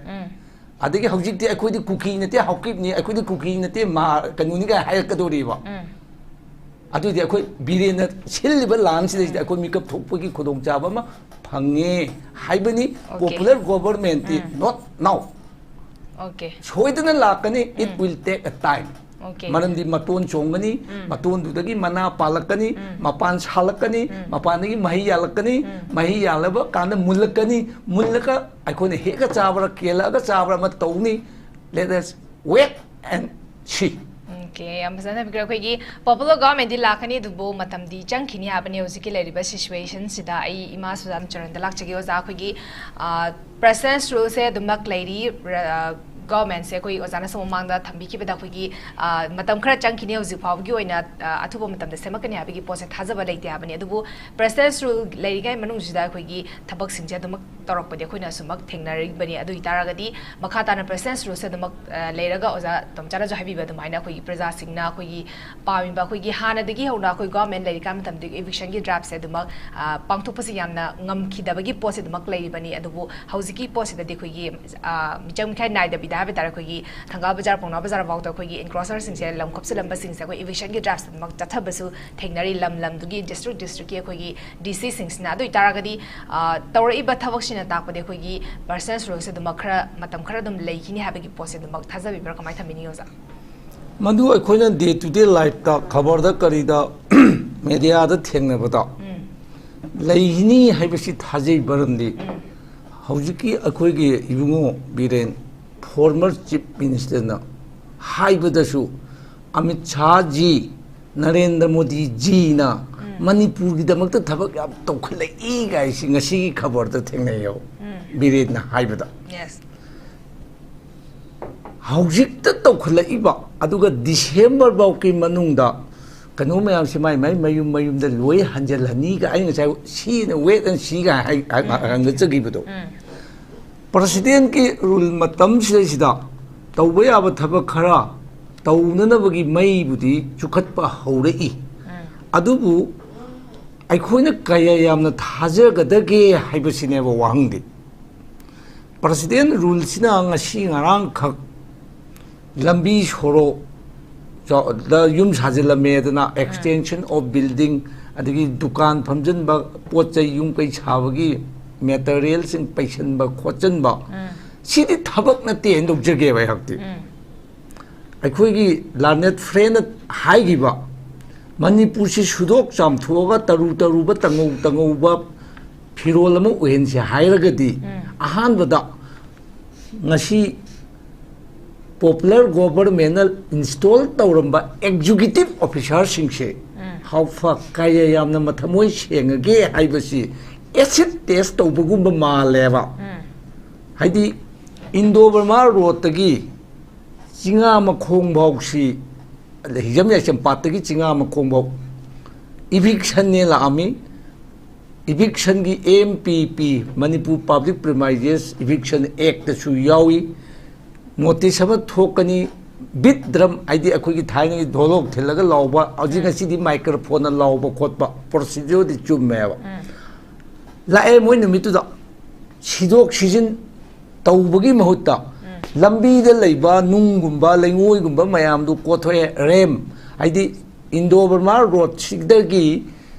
ꯑꯗꯒꯤ ꯍꯧꯖꯤꯛꯇꯤ ꯑꯩꯈꯣꯏꯗꯤ ꯀꯨꯀꯤ ꯅꯠꯇꯦ, ꯍꯥꯎꯀꯤꯞꯅꯤ, ꯑꯩꯈꯣꯏꯗꯤ ꯀꯨꯀꯤ ꯅꯠꯇꯦ, ꯃꯥ ꯀꯩꯅꯣꯅꯤ ꯀꯥꯏ ꯍꯥꯏꯔꯛꯀꯗꯧꯔꯤꯕ꯫ ꯑꯗꯨꯏꯗꯤ ꯑꯩꯈꯣꯏ ꯕꯤꯔꯦꯟꯅ ꯁꯤꯜꯂꯤꯕ ꯂꯥꯟꯁꯤꯗꯩꯁꯤꯗ ꯑꯩꯈꯣꯏ ꯃꯤꯀꯞ ꯊꯣꯛꯄꯒꯤ ꯈꯨꯗꯣꯡꯆꯥꯕ ꯑꯃ ꯐꯪꯉꯦ ꯍꯥꯏꯕꯅꯤ꯫ Okay. Popular government is not now. Okay. ꯁꯣꯏꯗꯅ ꯂꯥꯛꯀꯅꯤ, it will take a time. Okay. ꯃꯔꯝꯗꯤ ꯃꯇꯣꯟ ꯆꯣꯡꯒꯅꯤ, ꯃꯇꯣꯟꯗꯨꯗꯒꯤ ꯃꯅꯥ ꯄꯥꯜꯂꯛꯀꯅꯤ, ꯃꯄꯥꯟ ꯁꯥꯠꯂꯛꯀꯅꯤ, ꯃꯄꯥꯟꯗꯒꯤ ꯃꯍꯩ ꯌꯥꯜꯂꯛꯀꯅꯤ, ꯃꯍꯩ ꯌꯥꯜꯂꯕ ꯀꯥꯟꯗ ꯃꯨꯜꯂꯛꯀꯅꯤ, ꯃꯨꯜꯂꯒ ꯑꯩꯈꯣꯏꯅ ꯍꯦꯛꯑ ꯆꯥꯕ꯭ꯔꯥ, ꯀꯦꯜꯂꯛꯑꯒ ꯆꯥꯕ꯭ꯔꯥ ꯑꯃ ꯇꯧꯅꯤ꯫ Let us wait and see. Okay, ꯌꯥꯝ ꯐꯖꯅ ꯊꯝꯕꯤꯈ꯭ꯔꯦ꯫ ꯑꯩꯈꯣꯏꯒꯤ popular government ꯗꯤ ꯂꯥꯛꯀꯅꯤ, ꯑꯗꯨꯕꯨ ꯃꯇꯝꯗꯤ ꯆꯪꯈꯤꯅꯤ ꯍꯥꯏꯕꯅꯤ꯫ ꯍꯧꯖꯤꯛꯀꯤ ꯂꯩꯔꯤꯕ situation ꯁꯤꯗ ꯑꯩ ꯏꯃꯥ ꯁꯨꯖꯥꯇꯥ ꯆꯔꯟꯗ ꯂꯥꯛꯆꯒꯦ꯫ ꯑꯣꯖꯥ, ꯑꯩꯈꯣꯏꯒꯤ, ꯑꯥ, president's rule ꯁꯦ ꯑꯗꯨꯃꯛ ꯂꯩꯔꯤ꯫ ꯔ-, ꯑꯥ, government ꯁꯦ ꯑꯩꯈꯣꯏ ꯑꯣꯖꯥꯅꯁꯨ ꯃꯃꯥꯡꯗ ꯊꯝꯕꯤꯈꯤꯕꯗ ꯑꯩꯈꯣꯏꯒꯤ, ꯑꯥ, ꯃꯇꯝ ꯈꯔ ꯆꯪꯈꯤꯅꯤ, ꯍꯧꯖꯤꯛ ꯐꯥꯎꯕꯒꯤ ꯑꯣꯏꯅ, ꯑꯥ, ꯑꯊꯨꯕ ꯃꯇꯝꯗ ꯁꯦꯝꯃꯛꯀꯅꯤ ꯍꯥꯏꯕꯒꯤ ꯄꯣꯠꯁꯦ ꯊꯥꯖꯕ ꯂꯩꯇꯦ ꯍꯥꯏꯕꯅꯤ꯫ ꯑꯗꯨꯕꯨ president's rule ꯂꯩꯔꯤꯉꯩ ꯃꯅꯨꯡꯁꯤꯗ ꯑꯩꯈꯣꯏꯒꯤ ꯊꯕꯛꯁꯤꯡꯁꯦ ꯑꯗꯨꯃꯛ ꯇꯧꯔꯛꯄꯗꯤ ꯑꯩꯈꯣꯏꯅ ꯑꯁꯨꯃꯛ ꯊꯦꯡꯅꯔꯤꯕꯅꯤ꯫ ꯑꯗꯨ ꯑꯣꯏꯇꯥꯔꯒꯗꯤ ꯃꯈꯥ ꯇꯥꯅ president's rule ꯁꯦ ꯑꯗꯨꯃꯛ, ꯑ, ꯂꯩꯔꯒ ꯑꯣꯖꯥ ꯇꯣꯝꯆꯥꯅꯁꯨ ꯍꯥꯏꯕꯤꯕ ꯑꯗꯨꯃꯥꯏꯅ ꯑꯩꯈꯣꯏꯒꯤ ꯄ꯭ꯔꯖꯥꯁꯤꯡꯅ ꯑꯩꯈꯣꯏꯒꯤ ꯄꯥꯝꯃꯤꯕ ꯑꯩꯈꯣꯏꯒꯤ ꯍꯥꯟꯅꯗꯒꯤ ꯍꯧꯅ ꯑꯩꯈꯣꯏ government ꯂꯩꯔꯤꯀꯥꯟ ꯃꯇꯝꯗꯒꯤ eviction ꯒꯤ draft ꯁꯦ ꯑꯗꯨꯃꯛ, ꯑ, ꯄꯥꯡꯊꯣꯛꯄꯁꯤ ꯌꯥꯝꯅ ꯉꯝꯈꯤꯗꯕꯒꯤ ꯄꯣꯠꯁꯦ ꯑꯗꯨꯃꯛ ꯂꯩꯔꯤꯕꯅꯤ꯫ ꯑꯗꯨꯕꯨ ꯍꯧꯖꯤꯛꯀꯤ ꯄꯣꯠꯁꯤꯗꯗꯤ ꯑꯩꯈꯣꯏꯒꯤ, ꯑ, ꯃꯤꯆꯪ ꯃꯤꯈꯥꯏ ꯅꯥꯏꯗꯕꯤꯗ ꯍꯥꯏꯕ ꯇꯥꯔꯦ, ꯑꯩꯈꯣꯏꯒꯤ ꯊꯪꯒꯥꯜ ꯕꯖꯥꯔ, ꯄꯥꯎꯅꯥ ꯕꯖꯥꯔ ꯐꯥꯎꯗ ꯑꯩꯈꯣꯏꯒꯤ encroacher ꯁꯤꯡꯁꯦ, ꯂꯝ ꯀꯞꯁꯤꯜꯂꯝꯕꯁꯤꯡꯁꯦ ꯑꯩꯈꯣꯏ eviction ꯒꯤ draft ꯁꯦ ꯑꯗꯨꯃꯛ ꯆꯠꯊꯕꯁꯨ ꯊꯦꯡꯅꯔꯤ꯫ ꯂꯝ ꯂꯝꯗꯨꯒꯤ district district ꯀꯤ ꯑꯩꯈꯣꯏꯒꯤ D C ꯁꯤꯡꯁꯤꯅ꯫ ꯑꯗꯨ ꯑꯣꯏꯇꯥꯔꯒꯗꯤ, ꯑ, ꯇꯧꯔꯛꯏꯕ ꯊꯕꯛꯁꯤꯅ ꯇꯥꯛꯄꯗꯤ ꯑꯩꯈꯣꯏꯒꯤ president's rule ꯁꯦ ꯑꯗꯨꯃꯛ ꯈꯔ, ꯃꯇꯝ ꯈꯔ ꯑꯗꯨꯝ ꯂꯩꯈꯤꯅꯤ ꯍꯥꯏꯕꯒꯤ ꯄꯣꯠꯁꯦ ꯑꯗꯨꯃꯛ ꯊꯥꯖꯕꯤꯕ꯭ꯔꯥ? ꯀꯃꯥꯏꯅ ꯊꯝꯕꯤꯅꯤꯡꯉꯤ ꯑꯣꯖꯥ? ꯃꯗꯨ ꯑꯩꯈꯣꯏꯅ day to day life ꯇ, ꯈꯕꯔꯗ ꯀꯔꯤꯗ, media ꯗ ꯊꯦꯡꯅꯕꯗ ꯂꯩꯒꯅꯤ ꯍꯥꯏꯕꯁꯤ ꯊꯥꯖꯩ꯫ ꯃꯔꯝꯗꯤ ꯍꯧꯖꯤꯛꯀꯤ ꯑꯩꯈꯣꯏꯒꯤ ꯏꯕꯨꯡꯉꯣ ꯕꯤꯔꯦꯟ, former chief minister ꯅ ꯍꯥꯏꯕꯗꯁꯨ ꯑꯃꯤꯠ ꯁꯥꯍ ꯖꯤ, ꯅꯔꯦꯟꯗ꯭ꯔ ꯃꯣꯗꯤ ꯖꯤꯅ ꯃꯅꯤꯄꯨꯔꯒꯤꯗꯃꯛꯇ ꯊꯕꯛ ꯌꯥꯝ ꯇꯧꯈꯠꯂꯛꯏ ꯀꯥꯏꯁꯤ ꯉꯁꯤꯒꯤ ꯈꯕꯔꯗ ꯊꯦꯡꯅꯩꯌꯦꯕ, ꯕꯤꯔꯦꯟꯅ ꯍꯥꯏꯕꯗ꯫ Yes. ꯍꯧꯖꯤꯛꯇ ꯇꯧꯈꯠꯂꯛꯏꯕ, ꯑꯗꯨꯒ ꯗꯤꯁꯦꯝꯕꯔ ꯐꯥꯎꯒꯤ ꯃꯅꯨꯡꯗ ꯀꯩꯅꯣ ꯃꯌꯥꯝꯁꯤ ꯃꯥꯏ ꯃꯥꯏ ꯃꯌꯨꯝ ꯃꯌꯨꯝꯗ ꯂꯣꯏ ꯍꯟꯖꯤꯜꯍꯟꯅꯤꯒ, ꯑꯩ ꯉꯁꯥꯏ ꯁꯤꯅ ꯋꯦꯠ ꯑꯦꯟ ꯁꯤꯒ ꯍꯥꯏ-, ꯍꯥꯏ-, ꯍꯪꯒꯠꯆꯈꯤꯕꯗꯣ꯫ ꯄ꯭ꯔꯁꯤꯗꯦꯟꯒꯤ ꯔꯨꯜ ꯃꯇꯝꯁꯤꯗꯩꯁꯤꯗ ꯇꯧꯕ ꯌꯥꯕ ꯊꯕꯛ ꯈꯔ ꯇꯧꯅꯅꯕꯒꯤ ꯃꯩꯕꯨꯗꯤ ꯆꯨꯈꯠꯄ ꯍꯧꯔꯛꯏ꯫ ꯑꯗꯨꯕꯨ ꯑꯩꯈꯣꯏꯅ ꯀꯌꯥ ꯌꯥꯝꯅ ꯊꯥꯖꯒꯗꯒꯦ ꯍꯥꯏꯕꯁꯤꯅꯦꯕ ꯋꯥꯍꯪꯗꯤ꯫ ꯄ꯭ꯔꯁꯤꯗꯦꯟ ꯔꯨꯜꯁꯤꯅ ꯉꯁꯤ ꯉꯔꯥꯡꯈꯛ ꯂꯝꯕꯤ ꯁꯣꯔꯣꯛ ꯆꯥꯎ-, ꯗ ꯌꯨꯝ ꯁꯥꯖꯤꯜꯂꯝꯃꯦꯗꯅ, extension of building, ꯑꯗꯒꯤ ꯗꯨꯀꯥꯟ ꯐꯝꯖꯤꯟꯕ, ꯄꯣꯠ ꯆꯩ ꯌꯨꯝ ꯀꯩ ꯁꯥꯕꯒꯤ ꯃꯦꯇꯔꯤꯌꯦꯜꯁꯤꯡ ꯄꯩꯁꯤꯟꯕ ꯈꯣꯠꯆꯤꯟꯕ, ꯁꯤꯗꯤ ꯊꯕꯛ ꯅꯠꯇꯦ ꯍꯥꯏꯅ ꯂꯧꯖꯒꯦꯕ ꯑꯩꯍꯥꯛꯇꯤ꯫ ꯑꯩꯈꯣꯏꯒꯤ ꯂꯥꯔꯅꯦꯠ ꯐ꯭ꯔꯦꯟꯅ ꯍꯥꯏꯈꯤꯕ, ꯃꯅꯤꯄꯨꯔꯁꯤ ꯁꯨꯗꯣꯛ ꯆꯥꯝꯊꯣꯛꯑꯒ ꯇꯔꯨ ꯇꯔꯨꯕ, ꯇꯉꯧ ꯇꯉꯧꯕ ꯐꯤꯔꯣꯜ ꯑꯃ ꯑꯣꯏꯍꯟꯁꯦ ꯍꯥꯏꯔꯒꯗꯤ, ꯑꯍꯥꯟꯕꯗ ꯉꯁꯤ ꯄꯣꯄꯨꯂꯔ ꯒꯣꯚꯔꯟꯃꯦꯟꯅ ꯏꯟꯁꯇꯣꯜ ꯇꯧꯔꯝꯕ ꯑꯦꯛꯖꯤꯀ꯭ꯌꯨꯇꯤꯚ ꯑꯣꯐꯤꯁꯥꯔꯁꯤꯡꯁꯦ ꯍꯥꯎꯐ ꯀꯌꯥ ꯌꯥꯝꯅ ꯃꯊꯃꯣꯏ ꯁꯦꯡꯉꯒꯦ ꯍꯥꯏꯕꯁꯤ ꯑꯦꯁꯤꯗ ꯇꯦꯁ ꯇꯧꯕꯒꯨꯝꯕ ꯃꯥꯜꯂꯦꯕ꯫ ꯍꯥꯏꯗꯤ, ꯏꯟꯗꯣ ꯕꯔꯃꯥ ꯔꯣꯗꯇꯒꯤ ꯆꯤꯉꯥ ꯃꯈꯣꯡ ꯐꯥꯎꯁꯤ, ꯑꯗ ꯍꯤꯖꯝ ꯌꯥꯏꯁꯝꯄꯥꯠꯇꯒꯤ ꯆꯤꯉꯥ ꯃꯈꯣꯡ ꯐꯥꯎ ꯏꯚꯤꯛꯁꯟꯅꯦ ꯂꯥꯛꯑꯝꯃꯤ꯫ ꯏꯚꯤꯛꯁꯟꯒꯤ ꯑꯦꯝ ꯄꯤ ꯄꯤ, ꯃꯅꯤꯄꯨꯔ ꯄꯕ꯭ꯂꯤꯛ ꯄ꯭ꯔꯤꯃꯥꯏꯖꯦꯁ ꯏꯚꯤꯛꯁꯟ ꯑꯦꯛꯇꯁꯨ ꯌꯥꯎꯏ꯫ ꯅꯣꯇꯤꯁ ꯑꯃ ꯊꯣꯛꯀꯅꯤ꯫ ꯕꯤꯠ ꯗ꯭ꯔꯝ, ꯍꯥꯏꯗꯤ ꯑꯩꯈꯣꯏꯒꯤ ꯊꯥꯏꯅꯒꯤ ꯙꯣꯂꯣꯛ ꯊꯤꯜꯂꯒ ꯂꯥꯎꯕ, ꯍꯧꯖꯤꯛ ꯉꯁꯤꯗꯤ ꯃꯥꯏꯀ꯭ꯔꯣꯐꯣꯟꯅ ꯂꯥꯎꯕ ꯈꯣꯠꯄ ꯄ꯭ꯔꯣꯁꯤꯗ꯭ꯌꯨꯔꯗꯤ ꯆꯨꯝꯃꯦꯕ꯫ ꯂꯥꯛꯑꯦ ꯃꯣꯏ ꯅꯨꯃꯤꯠꯇꯨꯗ꯫ ꯁꯤꯗꯣꯛ ꯁꯤꯖꯤꯟ ꯇꯧꯕꯒꯤ ꯃꯍꯨꯠꯇ ꯂꯝꯕꯤꯗ ꯂꯩꯕ ꯅꯨꯡꯒꯨꯝꯕ, ꯂꯩꯉꯣꯏꯒꯨꯝꯕ ꯃꯌꯥꯝꯗꯨ ꯀꯣꯊꯣꯛꯑꯦ꯫ ꯔꯦꯝ, ꯍꯥꯏꯗꯤ ꯏꯟꯗꯣ ꯕꯔꯃꯥ ꯔꯣꯗꯁꯤꯗꯒꯤ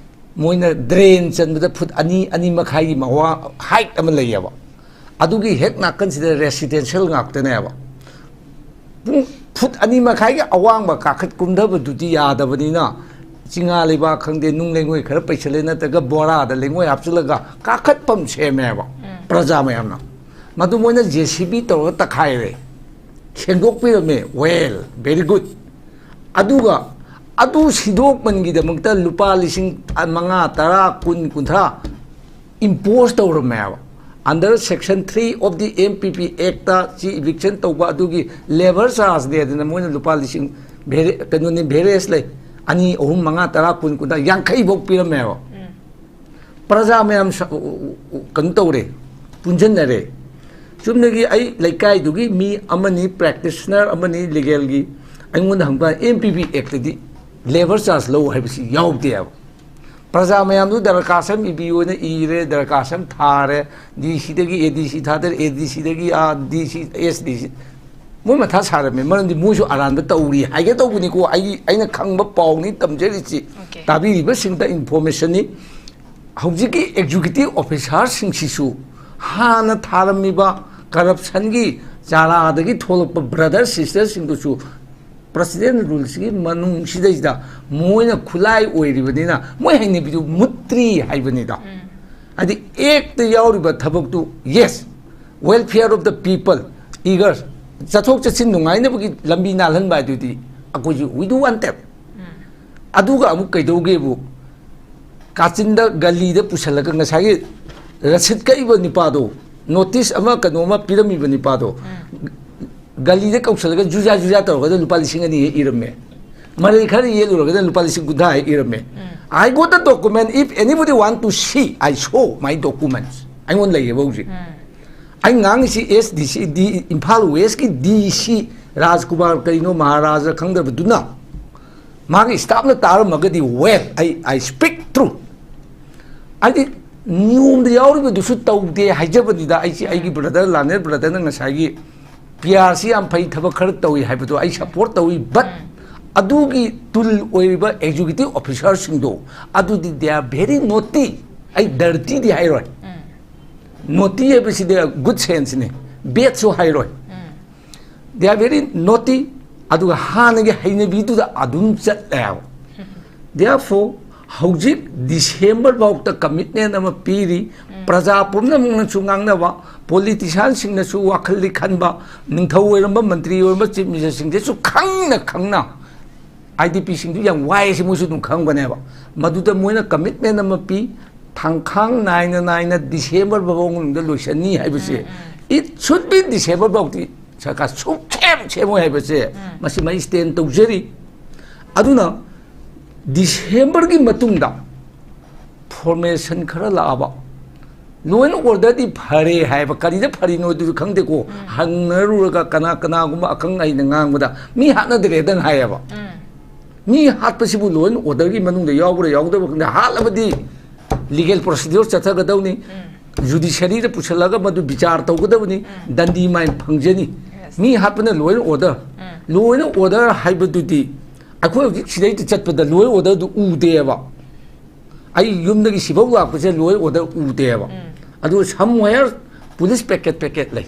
ꯃꯣꯏꯅ ꯗ꯭ꯔꯦꯟ ꯆꯟꯕꯗ ꯐꯨꯠ ꯑꯅꯤ, ꯑꯅꯤ ꯃꯈꯥꯏꯒꯤ ꯃꯋꯥ ꯍꯥꯏꯠ ꯑꯃ ꯂꯩꯌꯦꯕ꯫ ꯑꯗꯨꯒꯤ ꯍꯦꯛ ꯅꯥꯀꯟꯁꯤꯗ ꯔꯦꯁꯤꯗꯦꯟꯁꯤꯌꯦꯜ ꯉꯥꯛꯇꯅꯦꯕ꯫ ꯄꯨꯡ ꯐꯨꯠ ꯑꯅꯤ ꯃꯈꯥꯏꯒꯤ ꯑꯋꯥꯡꯕ ꯀꯥꯈꯠ ꯀꯨꯝꯊꯕꯗꯨꯗꯤ ꯌꯥꯗꯕꯅꯤꯅ, ꯆꯤꯡꯉꯥ ꯂꯩꯕꯥꯛ ꯈꯪꯗꯦ, ꯅꯨꯡ ꯂꯩꯉꯣꯏ ꯈꯔ ꯄꯩꯁꯜꯂꯦ, ꯅꯠꯇ꯭ꯔꯒ ꯕꯣꯔꯥꯗ ꯂꯩꯉꯣꯏ ꯍꯥꯞꯆꯤꯜꯂꯒ ꯀꯥꯈꯠꯐꯝ ꯁꯦꯝꯃꯦꯕ꯫ ꯄ꯭ꯔꯖꯥ ꯃꯌꯥꯝꯅ꯫ ꯃꯗꯨ ꯃꯣꯏꯅ ꯖꯦ ꯁꯤ ꯕꯤ ꯇꯧꯔꯒ ꯇꯛꯈꯥꯏꯔꯦ, ꯁꯦꯡꯗꯣꯛꯄꯤꯔꯝꯃꯦ꯫ Well, very good꯫ ꯑꯗꯨꯒ ꯑꯗꯨ ꯁꯤꯗꯣꯛꯃꯟꯒꯤꯗꯃꯛꯇ ꯂꯨꯄꯥ ꯂꯤꯁꯤꯡ ꯃꯉꯥ, ꯇꯔꯥ, ꯀꯨꯟ, ꯀꯨꯟꯊ꯭ꯔꯥ ꯏꯝꯄꯣꯁ ꯇꯧꯔꯝꯃꯦꯕ꯫ under section three of the M P P Act ꯁꯤ eviction ꯇꯧꯕ ꯑꯗꯨꯒꯤ labour charge ꯅꯦꯗꯅ ꯃꯣꯏꯅ ꯂꯨꯄꯥ ꯂꯤꯁꯤꯡ ꯚꯦꯔꯦ-, ꯀꯩꯅꯣꯅꯤ, various ꯂꯩ, ꯑꯅꯤ, ꯑꯍꯨꯝ, ꯃꯉꯥ, ꯇꯔꯥ, ꯀꯨꯟ, ꯀꯨꯟꯊ꯭ꯔꯥ, ꯌꯥꯡꯈꯩ ꯐꯥꯎ ꯄꯤꯔꯝꯃꯦꯕ꯫ ꯎꯝ꯫ ꯄ꯭ꯔꯖꯥ ꯃꯌꯥꯝ ꯁ-, ꯎ-, ꯎ-, ꯎ-, ꯀꯩꯅꯣ ꯇꯧꯔꯦ, ꯄꯨꯟꯁꯤꯟꯅꯔꯦ꯫ ꯆꯨꯝꯅꯒꯤ ꯑꯩ ꯂꯩꯀꯥꯏꯗꯨꯒꯤ ꯃꯤ ꯑꯃꯅꯤ, practitioner ꯑꯃꯅꯤ, legal ꯒꯤ, ꯑꯩꯉꯣꯟꯗ ꯍꯪꯕ, M P P Act ꯇꯗꯤ labour charge ꯂꯧ ꯍꯥꯏꯕꯁꯤ ꯌꯥꯎꯗꯦꯕ꯫ ꯄ꯭ꯔꯖꯥ ꯃꯌꯥꯝꯗꯨ ꯗꯔꯈꯥꯁ ꯑꯃ ꯏꯕꯤꯌꯣꯅ ꯏꯔꯦ, ꯗꯔꯈꯥꯁ ꯑꯃ ꯊꯥꯔꯦ, D C ꯗꯒꯤ A D C ꯊꯥꯗꯔꯦ, A D C ꯗꯒꯤ ꯑꯥ D C, S D C, ꯃꯣꯏ ꯃꯊꯥ ꯁꯥꯔꯝꯃꯦ, ꯃꯔꯝꯗꯤ ꯃꯣꯏꯁꯨ ꯑꯔꯥꯟꯕ ꯇꯧꯔꯤ ꯍꯥꯏꯒꯦ ꯇꯧꯕꯅꯤꯀꯣ, ꯑꯩ, ꯑꯩꯅ ꯈꯪꯕ ꯄꯥꯎꯅꯤ ꯇꯝꯖꯔꯤꯁꯤ꯫ Okay. ꯇꯥꯕꯤꯔꯤꯕꯁꯤꯡꯗ information ꯅꯤ꯫ ꯍꯧꯖꯤꯛꯀꯤ executive officer ꯁꯤꯡꯁꯤꯁꯨ ꯍꯥꯟꯅ ꯊꯥꯔꯝꯃꯤꯕ corruption ꯒꯤ ꯆꯥꯔꯥꯗꯒꯤ ꯊꯣꯛꯂꯛꯄ brother sister ꯁꯤꯡꯗꯨꯁꯨ president rule ꯁꯤꯒꯤ ꯃꯅꯨꯡꯁꯤꯗꯩꯁꯤꯗ ꯃꯣꯏꯅ ꯈꯨꯠꯂꯥꯏ ꯑꯣꯏꯔꯤꯕꯅꯤꯅ ꯃꯣꯏ ꯍꯩꯅꯕꯤꯗꯨ ꯃꯨꯠꯇ꯭ꯔꯤ ꯍꯥꯏꯕꯅꯤꯗ꯫ ꯎꯝ꯫ ꯍꯥꯏꯗꯤ Act ꯇ ꯌꯥꯎꯔꯤꯕ ꯊꯕꯛꯇꯨ, yes, welfare of the people, eager, ꯆꯠꯊꯣꯛ ꯆꯠꯁꯤꯟ ꯅꯨꯡꯉꯥꯏꯅꯕꯒꯤ ꯂꯝꯕꯤ ꯅꯥꯜꯍꯟꯕ ꯍꯥꯏꯗꯨꯗꯤ ꯑꯩꯈꯣꯏꯁꯨ we do want that꯫ ꯎꯝ꯫ ꯑꯗꯨꯒ ꯑꯃꯨꯛ ꯀꯩꯗꯧꯒꯦꯕꯨ, ꯀꯥꯆꯤꯟꯗ ꯒꯂꯤꯗ ꯄꯨꯁꯜꯂꯒ ꯉꯁꯥꯏꯒꯤ ꯔꯁꯤꯠ ꯀꯛꯏꯕ ꯅꯤꯄꯥꯗꯣ, notice ꯑꯃ ꯀꯩꯅꯣ ꯑꯃ ꯄꯤꯔꯝꯃꯤꯕ ꯅꯤꯄꯥꯗꯣ, ꯎꯝ꯫ ꯒꯂꯤꯗ ꯀꯧꯁꯜꯂꯒ ꯖꯨꯖꯥ ꯖꯨꯖꯥ ꯇꯧꯔꯒ ꯂꯨꯄꯥ ꯂꯤꯁꯤꯡ ꯑꯅꯤ ꯍꯦꯛ ꯏꯔꯝꯃꯦ꯫ ꯃꯔꯩ ꯈꯔ ꯌꯦꯠꯂꯨꯔꯒꯅ ꯂꯨꯄꯥ ꯂꯤꯁꯤꯡ ꯀꯨꯟꯊ꯭ꯔꯥ ꯍꯦꯛ ꯏꯔꯝꯃꯦ꯫ ꯎꯝ꯫ I got the document, if anybody want to see, I show my documents꯫ ꯑꯩꯉꯣꯟꯗ ꯂꯩꯌꯦꯕ ꯍꯧꯖꯤꯛ꯫ ꯎꯝ꯫ ꯑꯩ ꯉꯥꯡꯉꯤꯁꯤ S D C, D, Imphal West ꯀꯤ D C ꯔꯥꯖꯀꯨꯃꯥꯔ ꯀꯔꯤꯅꯣ ꯃꯍꯥꯔꯥꯖ ꯈꯪꯗꯕꯗꯨꯅ ꯃꯥꯒꯤ staff ꯅ ꯇꯥꯔꯝꯃꯒꯗꯤ, well, I, I speak true꯫ ꯍꯥꯏꯗꯤ ꯅꯤꯌꯣꯝꯗ ꯌꯥꯎꯔꯤꯕꯗꯨꯁꯨ ꯇꯧꯗꯦ ꯍꯥꯏꯖꯕꯅꯤꯗ꯫ ꯑꯩꯁꯤ ꯑꯩꯒꯤ brother, learned brother ꯅ ꯉꯁꯥꯏꯒꯤ P R ꯁꯤ ꯌꯥꯝ ꯐꯩ, ꯊꯕꯛ ꯈꯔ ꯇꯧꯏ ꯍꯥꯏꯕꯗꯣ ꯑꯩ support ꯇꯧꯏ, but ꯎꯝ꯫ ꯑꯗꯨꯒꯤ tool ꯑꯣꯏꯔꯤꯕ executive officer ꯁꯤꯡꯗꯣ ꯑꯗꯨꯗꯤ they are very naughty꯫ ꯑꯩ dirty ꯗꯤ ꯍꯥꯏꯔꯣꯏ꯫ ꯎꯝ꯫ Naughty ꯍꯥꯏꯕꯁꯤꯗꯤ good sense ꯅꯤ, bad ꯁꯨ ꯍꯥꯏꯔꯣꯏ꯫ ꯎꯝ꯫ They are very naughty꯫ ꯑꯗꯨꯒ ꯍꯥꯟꯅꯒꯤ ꯍꯩꯅꯕꯤꯗꯨꯗ ꯑꯗꯨꯝ ꯆꯠꯂꯦꯕ꯫ Therefore, ꯍꯧꯖꯤꯛ December ꯐꯥꯎꯇ commitment ꯑꯃ ꯄꯤꯔꯤ꯫ ꯎꯝ꯫ ꯄ꯭ꯔꯖꯥ ꯄꯨꯝꯅꯃꯛꯅꯁꯨ ꯉꯥꯡꯅꯕ, politician ꯁꯤꯡꯅꯁꯨ ꯋꯥꯈꯜꯗꯤ ꯈꯟꯕ, ꯅꯤꯡꯊꯧ ꯑꯣꯏꯔꯝꯕ, ꯃꯟꯇ꯭ꯔꯤ ꯑꯣꯏꯔꯝꯕ, chief minister ꯁꯤꯡꯗꯁꯨ ꯈꯪꯅ ꯈꯪꯅ I D P ꯁꯤꯡꯗꯨ ꯌꯥꯝ ꯋꯥꯏ ꯍꯥꯏꯁꯤ ꯃꯣꯏꯁꯨ ꯑꯗꯨꯝ ꯈꯪꯕꯅꯦꯕ꯫ ꯃꯗꯨꯗ ꯃꯣꯏꯅ commitment ꯑꯃ ꯄꯤ, ꯊꯥꯡꯈꯥꯡ ꯅꯥꯏꯅ ꯅꯥꯏꯅ ꯗꯤꯁꯦꯝꯕꯔ ꯐꯥꯎꯕ ꯃꯅꯨꯡꯗ ꯂꯣꯏꯁꯟꯅꯤ ꯍꯥꯏꯕꯁꯦ, it should be ꯗꯤꯁꯦꯝꯕꯔ ꯐꯥꯎꯗꯤ ꯁꯔꯀꯥꯔ ꯁꯨꯛꯁꯦꯝ ꯁꯦꯝꯃꯣꯏ ꯍꯥꯏꯕꯁꯦ, ꯃꯁꯤꯃ ꯑꯩ ꯁ꯭ꯇꯦꯟ ꯇꯧꯖꯔꯤ꯫ ꯑꯗꯨꯅ ꯗꯤꯁꯦꯝꯕꯔꯒꯤ ꯃꯇꯨꯡꯗ ꯐꯣꯔꯃꯦꯁꯟ ꯈꯔ ꯂꯥꯛꯑꯕ, ꯂꯣ ꯑꯦꯟ ꯑꯣꯔꯗꯔꯗꯤ ꯐꯔꯦ ꯍꯥꯏꯕ, ꯀꯔꯤꯗ ꯐꯔꯤꯅꯣ ꯑꯗꯨꯁꯨ ꯈꯪꯗꯦꯀꯣ꯫ ꯍꯪꯅꯔꯨꯔꯒ ꯀꯅꯥ ꯀꯅꯥꯒꯨꯝꯕ ꯑꯈꯪ ꯑꯍꯩꯅ ꯉꯥꯡꯕꯗ ꯃꯤ ꯍꯥꯠꯅꯗ꯭ꯔꯦꯗꯪ ꯍꯥꯏꯌꯦꯕ꯫ ꯃꯤ ꯍꯥꯠꯄꯁꯤꯕꯨ ꯂꯣ ꯑꯦꯟ ꯑꯣꯔꯗꯔꯒꯤ ꯃꯅꯨꯡꯗ ꯌꯥꯎꯕ꯭ꯔꯥ ꯌꯥꯎꯗꯕ꯭ꯔꯥ ꯈꯪꯗꯦ, ꯍꯥꯠꯂꯕꯗꯤ ꯂꯤꯒꯦꯜ ꯄ꯭ꯔꯣꯁꯤꯗ꯭ꯌꯣꯔ ꯆꯠꯊꯒꯗꯧꯅꯤ꯫ ꯖꯨꯗꯤꯁꯔꯤꯗ ꯄꯨꯁꯤꯜꯂꯒ ꯃꯗꯨ ꯕꯤꯆꯥꯔ ꯇꯧꯒꯗꯕꯅꯤ꯫ ꯗꯟꯗꯤ ꯃꯥꯏꯟ ꯐꯪꯖꯅꯤ꯫ ꯃꯤ ꯍꯥꯠꯄꯅ law and order. Law and order ꯍꯥꯏꯕꯗꯨꯗꯤ ꯑꯩꯈꯣꯏ ꯍꯧꯖꯤꯛ ꯁꯤꯗꯩꯗ ꯆꯠꯄꯗ ꯂꯣ ꯑꯦꯟ ꯑꯣꯔꯗꯔꯗꯨ ꯎꯗꯦꯕ꯫ ꯑꯩ ꯌꯨꯝꯗꯒꯤ ꯁꯤꯐꯧ ꯂꯥꯛꯄꯁꯦ ꯂꯣ ꯑꯦꯟ ꯑꯣꯔꯗꯔ ꯎꯗꯦꯕ꯫ ꯑꯗꯨ ꯁꯝꯋꯦꯌꯔ ꯄꯨꯂꯤꯁ ꯄꯦꯀꯦꯠ ꯄꯦꯀꯦꯠ ꯂꯩ꯫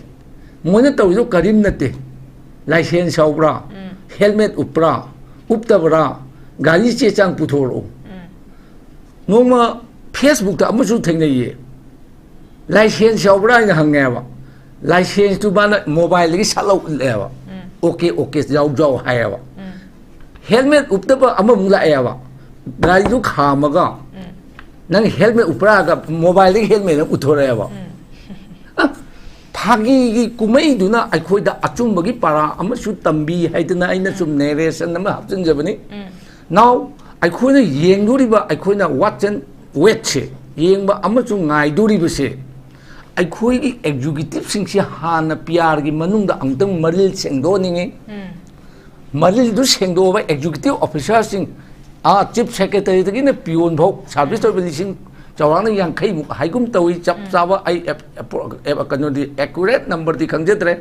ꯃꯣꯏꯅ ꯇꯧꯔꯤꯗꯣ ꯀꯔꯤꯝ ꯅꯠꯇꯦ꯫ ꯂꯥꯏꯁꯦꯟꯁ ꯌꯥꯎꯕ꯭ꯔꯥ? ꯍꯦꯜꯃꯦꯠ ꯎꯞꯄ꯭ꯔꯥ? ꯎꯞꯇꯕ꯭ꯔꯥ? ꯒꯥꯔꯤ ꯆꯦ ꯆꯥꯡ ꯄꯨꯊꯣꯔꯛꯎ꯫ ꯅꯣꯡꯃ ꯐꯦꯁꯕꯨꯛꯇ ꯑꯃꯁꯨ ꯊꯦꯡꯅꯩꯌꯦ꯫ ꯂꯥꯏꯁꯦꯟꯁ ꯌꯥꯎꯕ꯭ꯔꯥ ꯍꯥꯏꯅ ꯍꯪꯉꯦꯕ꯫ ꯂꯥꯏꯁꯦꯟꯁꯇꯨ ꯃꯥꯅ ꯃꯣꯕꯥꯏꯜꯗꯒꯤ ꯁꯠ ꯂꯧ ꯎꯠꯂꯦꯕ꯫ "ꯑꯣꯀꯦ, ꯑꯣꯀꯦ, ꯌꯥꯎ, ꯌꯥꯎ" ꯍꯥꯏꯌꯦꯕ꯫ ꯍꯦꯜꯃꯦꯠ ꯎꯞꯇꯕ ꯑꯃꯃꯨꯛ ꯂꯥꯛꯑꯦꯕ꯫ ꯒꯥꯔꯤꯗꯨ ꯈꯥꯝꯃꯒ, "ꯅꯪ ꯍꯦꯜꯃꯦꯠ ꯎꯞꯄ꯭ꯔꯥ?" ꯍꯥꯏꯔꯒ ꯃꯣꯕꯥꯏꯜꯗꯒꯤ ꯍꯦꯜꯃꯦꯠ ꯑꯃ ꯎꯠꯊꯣꯔꯛꯑꯦꯕ꯫ ꯑ, ꯐꯥꯒꯤꯒꯤ ꯀꯨꯝꯍꯩꯗꯨꯅ ꯑꯩꯈꯣꯏꯗ ꯑꯆꯨꯝꯕꯒꯤ ꯄꯔꯥ ꯑꯃꯁꯨ ꯇꯝꯕꯤ ꯍꯥꯏꯗꯅ ꯑꯩꯅ ꯁꯨꯝ ꯅꯦꯔꯦꯁꯟ ꯑꯃ ꯍꯥꯞꯆꯤꯟꯖꯕꯅꯤ꯫ ꯅꯥꯎ, ꯑꯩꯈꯣꯏꯅ ꯌꯦꯡꯗꯣꯔꯤꯕ, ꯑꯩꯈꯣꯏꯅ ꯋꯥꯠꯁꯟ ꯋꯦꯠꯁꯦ ꯌꯦꯡꯕ ꯑꯃꯁꯨꯡ ꯉꯥꯏꯗꯣꯔꯤꯕꯁꯦ, ꯑꯩꯈꯣꯏꯒꯤ ꯑꯦꯛꯖꯤꯀ꯭ꯌꯨꯇꯤꯞꯁꯤꯡꯁꯤ ꯍꯥꯟꯅ ꯄꯤ ꯑꯥꯔꯒꯤ ꯃꯅꯨꯡꯗ ꯑꯃꯨꯛꯇꯪ ꯃꯔꯤꯜ ꯁꯦꯡꯗꯣꯛꯍꯟꯅꯤꯡꯉꯤ꯫ ꯃꯔꯤꯜꯗꯨ ꯁꯦꯡꯗꯣꯛꯑꯕ ꯑꯦꯛꯖꯤꯀ꯭ꯌꯨꯇꯤꯞ ꯑꯣꯐꯤꯁꯥꯔꯁꯤꯡ, ꯑꯥ, ꯆꯤꯐ ꯁꯦꯀ꯭ꯔꯦꯇꯔꯤꯗꯒꯤꯅ ꯄꯤꯌꯣꯟ ꯐꯥꯎ ꯁꯥꯔꯚꯤꯁ ꯇꯧꯔꯤꯕ ꯂꯤꯁꯤꯡ ꯆꯥꯎꯔꯥꯛꯅ ꯌꯥꯡꯈꯩꯃꯨꯛ ꯍꯥꯏꯒꯨꯝ ꯇꯧꯏ꯫ ꯆꯞ ꯆꯥꯕ ꯑꯩ ꯑꯦꯞ-, ꯑꯦꯞ-, ꯑꯦꯞ-, ꯀꯩꯅꯣꯗꯤ, ꯑꯦꯀꯨꯔꯦꯠ ꯅꯝꯕꯔꯗꯤ ꯈꯪꯖꯗ꯭ꯔꯦ꯫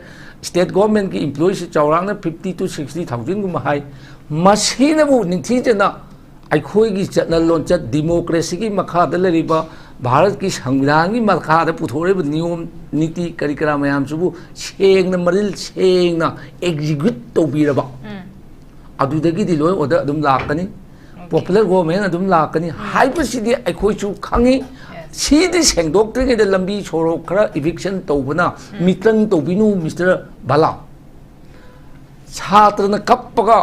ꯁ꯭ꯇꯦꯠ ꯒꯣꯔꯃꯦꯟꯒꯤ ꯏꯝꯄ꯭ꯂꯣꯌꯤꯁꯤ ꯆꯥꯎꯔꯥꯛꯅ ꯐꯤꯐꯇꯤ ꯇꯨ ꯁꯤꯛꯁꯇꯤ ꯊꯥꯎꯖꯟꯒꯨꯝꯕ ꯍꯥꯏ꯫ ꯃꯁꯤꯅꯕꯨ ꯅꯤꯡꯊꯤꯖꯅ ꯑꯩꯈꯣꯏꯒꯤ ꯆꯠꯅ ꯂꯣꯟꯆꯠ, ꯗꯤꯃꯣꯀ꯭ꯔꯦꯁꯤꯒꯤ ꯃꯈꯥꯗ ꯂꯩꯔꯤꯕ ꯚꯥꯔꯠꯀꯤ ꯁꯪꯕꯤꯙꯥꯟꯒꯤ ꯃꯈꯥꯗ ꯄꯨꯊꯣꯛꯂꯤꯕ ꯅꯤꯌꯣꯝ ꯅꯤꯇꯤ ꯀꯔꯤ ꯀꯔꯥ ꯃꯌꯥꯝꯁꯤꯕꯨ ꯁꯦꯡꯅ, ꯃꯔꯤꯜ ꯁꯦꯡꯅ ꯑꯦꯛꯖꯤꯀ꯭ꯌꯨꯠ ꯇꯧꯕꯤꯔꯕ, ꯑꯗꯨꯗꯒꯤꯗꯤ ꯂꯣ ꯑꯦꯟ ꯑꯣꯔꯗꯔ ꯑꯗꯨꯝ ꯂꯥꯛꯀꯅꯤ, ꯄꯣꯄꯨꯂꯔ ꯒꯣꯚꯔꯟꯃꯦꯟ ꯑꯗꯨꯝ ꯂꯥꯛꯀꯅꯤ ꯍꯥꯏꯕꯁꯤꯗꯤ ꯑꯩꯈꯣꯏꯁꯨ ꯈꯪꯉꯤ꯫ ꯁꯤꯗꯤ ꯁꯦꯡꯗꯣꯛꯇ꯭ꯔꯤꯉꯩꯗ ꯂꯝꯕꯤ ꯁꯣꯔꯣꯛ ꯈꯔ ꯏꯚꯤꯛꯁꯟ ꯇꯧꯕꯅ, ꯃꯤꯇ꯭ꯔꯪ ꯇꯧꯕꯤꯅꯨ, ꯃꯤꯁꯇꯔ ꯕꯂꯥ꯫ ꯁꯥꯇ꯭ꯔꯅ ꯀꯞꯄꯒ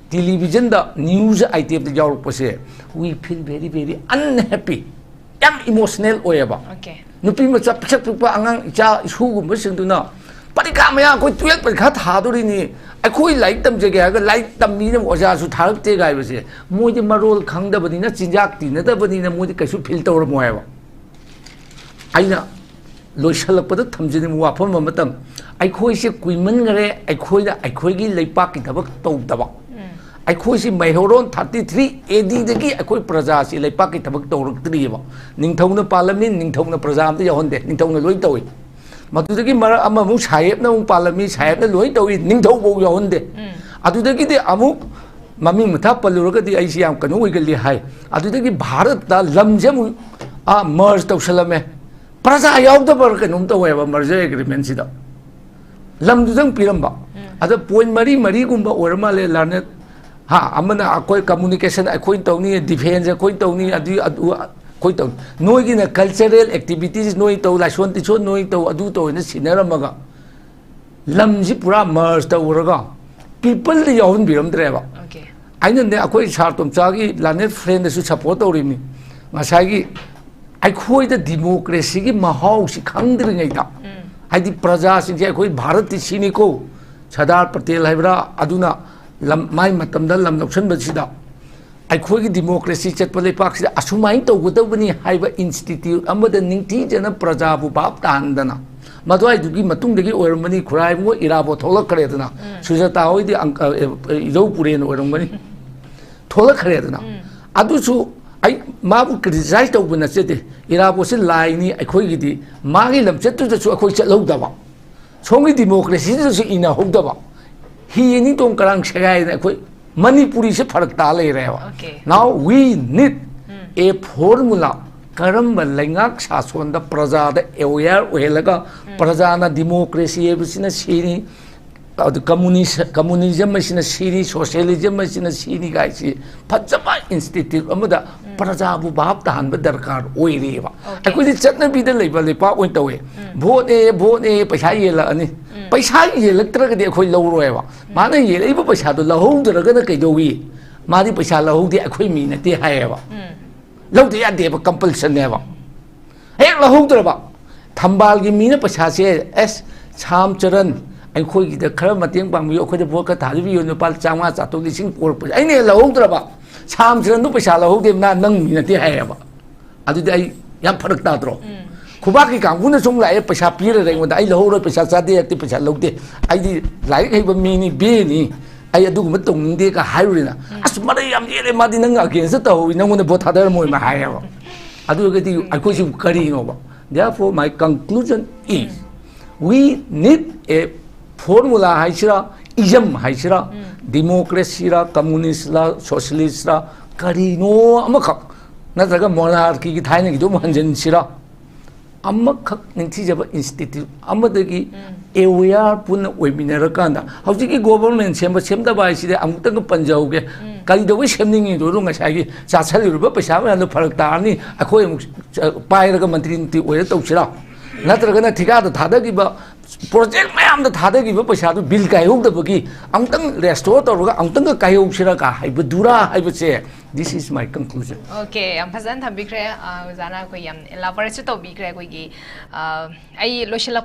ꯇꯦꯂꯤꯚꯤꯖꯟꯗ news ꯑꯥꯏꯇꯦꯝꯗ ꯌꯥꯎꯔꯛꯄꯁꯦ, we feel very, very unhappy꯫ ꯌꯥꯝ ꯏꯃꯣꯁꯅꯦꯜ ꯑꯣꯏꯌꯦꯕ꯫ Okay. ꯅꯨꯄꯤ ꯃꯆꯥ ꯄꯤꯛꯁꯛ ꯄꯤꯛꯄ ꯑꯉꯥꯡ ꯏꯆꯥ ꯏꯁꯨꯒꯨꯝꯕꯁꯤꯡꯗꯨꯅ ꯄꯔꯤꯈꯥ ꯃꯌꯥ ꯑꯩꯈꯣꯏ ꯇꯨꯌꯦꯜꯞ ꯄꯔꯤꯈꯥ ꯊꯥꯗꯣꯔꯤꯅꯤ, ꯑꯩꯈꯣꯏ ꯂꯥꯏꯔꯤꯛ ꯇꯝꯖꯒꯦ ꯍꯥꯏꯔꯒ ꯂꯥꯏꯔꯤꯛ ꯇꯝꯕꯤꯅꯕ ꯑꯣꯖꯥꯁꯨ ꯊꯥꯔꯛꯇꯦ ꯍꯥꯏꯕꯁꯦ ꯃꯣꯏꯗꯤ ꯃꯔꯣꯜ ꯈꯪꯗꯕꯅꯤꯅ, ꯆꯤꯟꯖꯥꯛ ꯇꯤꯟꯅꯗꯕꯅꯤꯅ ꯃꯣꯏꯗꯤ ꯀꯩꯁꯨ ꯐꯤꯜ ꯇꯧꯔꯝꯃꯣꯏ ꯍꯥꯏꯕ꯫ ꯑꯩꯅ ꯂꯣꯏꯁꯤꯜꯂꯛꯄꯗ ꯊꯝꯖꯅꯤꯡꯕ ꯋꯥꯐꯝ ꯑꯃꯇꯪ, ꯑꯩꯈꯣꯏꯁꯦ ꯀꯨꯏꯃꯟꯈꯔꯦ ꯑꯩꯈꯣꯏꯅ ꯑꯩꯈꯣꯏꯒꯤ ꯂꯩꯄꯥꯛꯀꯤ ꯊꯕꯛ ꯇꯧꯗꯕ꯫ ꯑꯩꯈꯣꯏꯁꯤ ꯃꯩꯍꯧꯔꯣꯟ ꯊꯥꯔꯇꯤ ꯊ꯭ꯔꯤ ꯑꯦ ꯗꯤꯗꯒꯤ ꯑꯩꯈꯣꯏ ꯄ꯭ꯔꯖꯥꯁꯤ ꯂꯩꯄꯥꯛꯀꯤ ꯊꯕꯛ ꯇꯧꯔꯛꯇ꯭ꯔꯤꯑꯕ꯫ ꯅꯤꯡꯊꯧꯅ ꯄꯥꯜꯂꯝꯃꯤ, ꯅꯤꯡꯊꯧꯅ ꯄ꯭ꯔꯖꯥ ꯑꯝꯇ ꯌꯥꯎꯍꯟꯗꯦ, ꯅꯤꯡꯊꯧꯅ ꯂꯣꯏ ꯇꯧꯏ꯫ ꯃꯗꯨꯗꯒꯤ ꯃꯔꯛ ꯑꯃꯃꯨꯛ ꯁꯥꯍꯦꯕꯅ ꯑꯃꯨꯛ ꯄꯥꯜꯂꯝꯃꯤ, ꯁꯥꯍꯦꯕꯅ ꯂꯣꯏ ꯇꯧꯏ, ꯅꯤꯡꯊꯧꯐꯧ ꯌꯥꯎꯍꯟꯗꯦ꯫ ꯑꯗꯨꯗꯒꯤꯗꯤ ꯑꯃꯨꯛ ꯃꯃꯤꯡ ꯃꯊꯥ ꯄꯜꯂꯨꯔꯒꯗꯤ ꯑꯩꯁꯤ ꯌꯥꯝ ꯀꯩꯅꯣ ꯑꯣꯏꯒꯜꯂꯤ ꯍꯥꯏ꯫ ꯑꯗꯨꯗꯒꯤ ꯚꯥꯔꯠꯇ ꯂꯝꯁꯦ ꯑꯃꯨꯛ ꯃꯔꯖ ꯇꯧꯁꯜꯂꯝꯃꯦ꯫ ꯄ꯭ꯔꯖꯥ ꯌꯥꯎꯗꯕ꯭ꯔꯥ ꯀꯩꯅꯣꯝ ꯇꯧꯋꯦꯕ ꯃꯔꯖꯔ ꯑꯦꯒ꯭ꯔꯤꯃꯦꯟꯁꯤꯗ꯫ ꯂꯝꯗꯨꯗꯪ ꯄꯤꯔꯝꯕ꯫ ꯑꯗ ꯄꯣꯏꯟ ꯃꯔꯤ ꯃꯔꯤꯒꯨꯝꯕ ꯑꯣꯏꯔ ꯃꯥꯜꯂꯦ ꯂꯥꯔꯅꯦꯠ꯫ ꯍꯥ, ꯑꯃꯅ ꯑꯩꯈꯣꯏ ꯀꯝꯃꯨꯅꯤꯀꯦꯁꯟ ꯑꯩꯈꯣꯏꯅ ꯇꯧꯅꯤ, ꯗꯤꯐꯦꯟꯁ ꯑꯩꯈꯣꯏꯅ ꯇꯧꯅꯤ, ꯑꯗꯨ ꯑꯗꯨ ꯑꯩꯈꯣꯏ ꯇꯧꯅꯤ꯫ ꯅꯣꯏꯒꯤꯅ ꯀꯜꯆꯔꯦꯜ ꯑꯦꯛꯇꯤꯚꯤꯇꯤꯁ ꯅꯣꯏ ꯇꯧ, ꯂꯥꯏꯁꯣꯟ ꯇꯤꯁꯣꯟ ꯅꯣꯏ ꯇꯧ, ꯑꯗꯨ ꯇꯧꯅ ꯁꯤꯟꯅꯔꯝꯃꯒ ꯂꯝꯁꯤ ꯄꯨꯔꯥ ꯃꯔꯖ ꯇꯧꯔꯒ ꯄꯤꯄꯜꯗ ꯌꯥꯎꯍꯟꯕꯤꯔꯝꯗ꯭ꯔꯦꯕ꯫ Okay. ꯑꯩꯅꯅꯦ ꯑꯩꯈꯣꯏ ꯁꯥꯔ ꯇꯣꯝꯆꯥꯒꯤ ꯂꯥꯔꯅꯦꯠ ꯐ꯭ꯔꯦꯟꯗꯁꯨ ꯁꯞꯄꯣꯔꯠ ꯇꯧꯔꯤꯕꯅꯤ꯫ ꯉꯁꯥꯏꯒꯤ ꯑꯩꯈꯣꯏꯗ ꯗꯤꯃꯣꯀ꯭ꯔꯦꯁꯤꯒꯤ ꯃꯍꯥꯎꯁꯤ ꯈꯪꯗ꯭ꯔꯤꯉꯩꯗ, ꯍꯥꯏꯗꯤ ꯄ꯭ꯔꯖꯥꯁꯤꯡꯁꯦ ꯑꯩꯈꯣꯏ ꯚꯥꯔꯠꯇꯤ ꯁꯤꯅꯤꯀꯣ, ꯁꯔꯗꯥꯔ ꯄꯇꯦꯜ ꯍꯥꯏꯕ꯭ꯔꯥ, ꯑꯗꯨꯅ ꯂꯝ, ꯃꯥꯏ ꯃꯇꯝꯗ ꯂꯝ ꯂꯧꯁꯤꯟꯕꯁꯤꯗ ꯑꯩꯈꯣꯏꯒꯤ ꯗꯤꯃꯣꯀ꯭ꯔꯦꯁꯤ ꯆꯠꯄ ꯂꯩꯄꯥꯛꯁꯤꯗ ꯑꯁꯨꯃꯥꯏꯅ ꯇꯧꯒꯗꯕꯅꯤ ꯍꯥꯏꯕ ꯏꯟꯁꯇꯤꯇ꯭ꯌꯨꯠ ꯑꯃꯗ ꯅꯤꯡꯊꯤꯖꯅ ꯄ꯭ꯔꯖꯥꯕꯨ ꯚꯥꯞ ꯇꯥꯍꯟꯗꯅ, ꯃꯗꯨꯋꯥꯏꯗꯨꯒꯤ ꯃꯇꯨꯡꯗꯒꯤ ꯑꯣꯏꯔꯝꯕꯅꯤ ꯈꯨꯔꯥꯏꯕꯨꯡꯉꯣ ꯏꯔꯥꯕꯣꯠ ꯊꯣꯛꯂꯛꯈ꯭ꯔꯦꯗꯅ, ꯁꯨꯖꯥꯇꯥ ꯍꯣꯏꯗꯤ ꯑꯪ-, ꯑ, ꯑ, ꯏꯙꯧ ꯄꯨꯔꯦꯟ ꯑꯣꯏꯔꯝꯒꯅꯤ, ꯊꯣꯛꯂꯛꯈ꯭ꯔꯦꯗꯅ꯫ ꯑꯗꯨꯁꯨ ꯑꯩ ꯃꯥꯕꯨ ꯀ꯭ꯔꯤꯇꯤꯁꯥꯏꯖ ꯇꯧꯕ ꯅꯠꯆꯗꯦ꯫ ꯏꯔꯥꯕꯣꯠꯁꯤ ꯂꯥꯏꯅꯤ ꯑꯩꯈꯣꯏꯒꯤꯗꯤ, ꯃꯥꯒꯤ ꯂꯝꯆꯠꯇꯨꯗꯁꯨ ꯑꯩꯈꯣꯏ ꯆꯠꯍꯧꯗꯕ꯫ ꯁꯣꯝꯒꯤ ꯗꯤꯃꯣꯀ꯭ꯔꯦꯁꯤꯗꯁꯨ ꯏꯅꯍꯧꯗꯕ꯫ ꯍꯤ ꯑꯅꯤ ꯇꯣꯡ ꯀꯔꯥꯡ ꯁꯦꯒꯥꯏꯗꯅ ꯑꯩꯈꯣꯏ ꯃꯅꯤꯄꯨꯔꯤꯁꯦ ꯐꯔꯛ ꯇꯥ ꯂꯩꯔꯦꯕ꯫ Okay. Now we need a formula꯫ ꯀꯔꯝꯕ ꯂꯩꯉꯥꯛ ꯁꯥꯁꯣꯟꯗ ꯄ꯭ꯔꯖꯥꯗ ꯑꯦꯋꯦꯌꯔ ꯑꯣꯏꯍꯜꯂꯒ ꯄ꯭ꯔꯖꯥꯅ ꯗꯤꯃꯣꯀ꯭ꯔꯦꯁꯤ ꯍꯥꯏꯕꯁꯤꯅ ꯁꯤꯅꯤ, ꯑꯗꯨ ꯀꯝꯃꯨꯅꯤꯁ-, ꯀꯝꯃꯨꯅꯤꯖꯝ ꯑꯁꯤꯅ ꯁꯤꯅꯤ, ꯁꯣꯁꯤꯌꯦꯂꯤꯖꯝ ꯑꯁꯤꯅ ꯁꯤꯅꯤ ꯀꯥꯏꯁꯤ ꯐꯖꯕ ꯏꯟꯁꯇꯤꯇ꯭ꯌꯨꯠ ꯑꯃꯗ ꯄ꯭ꯔꯖꯥꯕꯨ ꯚꯥꯞ ꯇꯥꯍꯟꯕ ꯗꯔꯀꯥꯔ ꯑꯣꯏꯔꯤꯑꯕ꯫ Okay. ꯑꯩꯈꯣꯏꯗꯤ ꯆꯠꯅꯕꯤꯗ ꯂꯩꯕ ꯂꯩꯄꯥꯛ ꯑꯣꯏꯅ ꯇꯧꯋꯦ꯫ ꯚꯣꯠꯅꯦ, ꯚꯣꯠꯅꯦ, ꯄꯩꯁꯥ ꯌꯦꯜꯂꯛꯑꯅꯤ꯫ ꯄꯩꯁꯥ ꯌꯦꯜꯂꯛꯇ꯭ꯔꯒꯗꯤ ꯑꯩꯈꯣꯏ ꯂꯧꯔꯣꯏꯕ꯫ ꯃꯥꯅ ꯌꯦꯜꯂꯛꯏꯕ ꯄꯩꯁꯥꯗꯣ ꯂꯧꯍꯧꯗ꯭ꯔꯒꯅ ꯀꯩꯗꯧꯏ? ꯃꯥꯗꯤ ꯄꯩꯁꯥ ꯂꯧꯍꯧꯗꯦ, ꯑꯩꯈꯣꯏ ꯃꯤ ꯅꯠꯇꯦ ꯍꯥꯏꯌꯦꯕ꯫ ꯂꯧꯗ ꯌꯥꯗꯦꯕ, ꯀꯝꯄꯜꯁꯟꯅꯦꯕ꯫ ꯍꯦꯛ ꯂꯧꯍꯧꯗ꯭ꯔꯕ, ꯊꯝꯕꯥꯜꯒꯤ ꯃꯤꯅ ꯄꯩꯁꯥꯁꯦ, "ꯑꯦꯁ, ꯁꯥꯝ ꯆꯔꯟ, ꯑꯩꯈꯣꯏꯒꯤꯗ ꯈꯔ ꯃꯇꯦꯡ ꯄꯥꯡꯕꯤꯌꯨ, ꯑꯩꯈꯣꯏꯗ ꯚꯣꯠ ꯈꯔ ꯊꯥꯗꯕꯤꯌꯨ, ꯂꯨꯄꯥ ꯆꯥꯝꯃꯉꯥ, ꯆꯥꯇ꯭ꯔꯨꯛ, ꯂꯤꯁꯤꯡ ꯄꯨꯔꯛꯄꯁꯦ ꯑꯩꯅ ꯍꯦꯛ ꯂꯧꯍꯧꯗ꯭ꯔꯕ, ꯁꯥꯝ ꯆꯔꯟꯗꯣ ꯄꯩꯁꯥ ꯂꯧꯍꯧꯗꯦ, ꯅ-, ꯅꯪ ꯃꯤ ꯅꯠꯇꯦ" ꯍꯥꯏꯌꯦꯕ꯫ ꯑꯗꯨꯗꯤ ꯑꯩ ꯌꯥꯝ ꯐꯔꯛ ꯇꯥꯗ꯭ꯔꯣ? ꯈꯨꯕꯥꯛꯀꯤ ꯀꯥꯡꯕꯨꯅ ꯁꯨꯝ ꯂꯥꯛꯑꯦ, ꯄꯩꯁꯥ ꯄꯤꯔꯦ ꯑꯩꯉꯣꯟꯗ, "ꯑꯩ ꯂꯧꯍꯧꯔꯣꯏ, ꯄꯩꯁꯥ ꯆꯥꯗꯦ, ꯑꯩꯗꯤ ꯄꯩꯁꯥ ꯂꯧꯗꯦ, ꯑꯩꯗꯤ ꯂꯥꯏꯔꯤꯛ ꯍꯩꯕ ꯃꯤꯅꯤ, ꯕꯦꯅꯤ, ꯑꯩ ꯑꯗꯨꯒꯨꯝꯕ ꯇꯧꯅꯤꯡꯗꯦꯒ" ꯍꯥꯏꯔꯨꯔꯦꯅ, "ꯑꯁ, ꯃꯔꯩ ꯌꯥꯝ ꯌꯦꯠꯂꯦ, ꯃꯥꯗꯤ ꯅꯪ against ꯇꯧꯍꯧꯋꯤ, ꯅꯪꯉꯣꯟꯗ ꯚꯣꯠ ꯊꯥꯗꯔꯝꯃꯣꯏ" ꯃꯥ ꯍꯥꯏꯌꯦꯕ꯫ ꯑꯗꯨ ꯑꯣꯏꯔꯒꯗꯤ ꯑꯩꯈꯣꯏꯁꯤꯕꯨ ꯀꯔꯤꯅꯣꯕ? Therefore, my conclusion is, we need a formula ꯍꯥꯏꯁꯤꯔꯥ, ꯏꯖꯝ ꯍꯥꯏꯁꯤꯔꯥ, democracy ꯔ, communist ꯂ, socialist ꯔ, ꯀꯔꯤꯅꯣ ꯑꯃꯈꯛ, ꯅꯠꯇ꯭ꯔꯒ monarchy ꯒꯤ ꯊꯥꯏꯅꯒꯤꯗꯣ ꯑꯃꯨꯛ ꯍꯟꯖꯤꯟꯁꯤꯔꯥ? ꯑꯃꯈꯛ ꯅꯤꯡꯊꯤꯖꯕ institute ꯑꯃꯗꯒꯤ aware ꯄꯨꯟꯅ ꯑꯣꯏꯃꯤꯟꯅꯔꯀꯥꯟꯗ, ꯍꯧꯖꯤꯛꯀꯤ government ꯁꯦꯝꯕ ꯁꯦꯝꯗꯕ ꯍꯥꯏꯁꯤꯗꯤ ꯑꯃꯨꯛꯇꯪꯒ ꯄꯟꯖꯍꯧꯒꯦ꯫ ꯀꯔꯤꯗꯧꯕꯩ ꯁꯦꯝꯅꯤꯡꯉꯤꯗꯣ? ꯑꯗꯨ ꯉꯁꯥꯏꯒꯤ ꯆꯥꯁꯜꯂꯨꯔꯕ ꯄꯩꯁꯥ ꯃꯌꯥꯝꯗꯣ ꯐꯔꯛ ꯇꯥꯔꯅꯤ, ꯑꯩꯈꯣꯏ ꯑꯃꯨꯛ ꯆ-, ꯄꯥꯏꯔꯒ ꯃꯟꯇ꯭ꯔꯤ ꯅꯨꯡꯇ꯭ꯔꯤ ꯑꯣꯏꯔ ꯇꯧꯁꯤꯔꯥ? ꯅꯠꯇ꯭ꯔꯒꯅ ꯊꯤꯀꯥꯗ ꯊꯥꯗꯈꯤꯕ, project ꯃꯌꯥꯝꯗ ꯊꯥꯗꯈꯤꯕ ꯄꯩꯁꯥꯗꯨ bill ꯀꯥꯏꯍꯧꯗꯕꯒꯤ ꯑꯃꯨꯛꯇꯪ restore ꯇꯧꯔꯒ ꯑꯃꯨꯛꯇꯪꯒ ꯀꯥꯏꯍꯧꯁꯤꯔꯥ ꯀ ꯍꯥꯏꯕꯗꯨꯔꯥ ꯍꯥꯏꯕꯁꯦ, this is my conclusion꯫ Okay, ꯌꯥꯝ ꯐꯖꯅ ꯊꯝꯕꯤꯈ꯭ꯔꯦ꯫ ꯑ, ꯑꯣꯖꯥꯅ ꯑꯩꯈꯣꯏ ꯌꯥꯝ elaborate ꯁꯨ ꯇꯧꯕꯤꯈ꯭ꯔꯦ꯫ ꯑꯩꯈꯣꯏꯒꯤ, ꯑ, ꯑꯩ ꯂꯣꯏꯁꯤꯜꯂꯛꯄ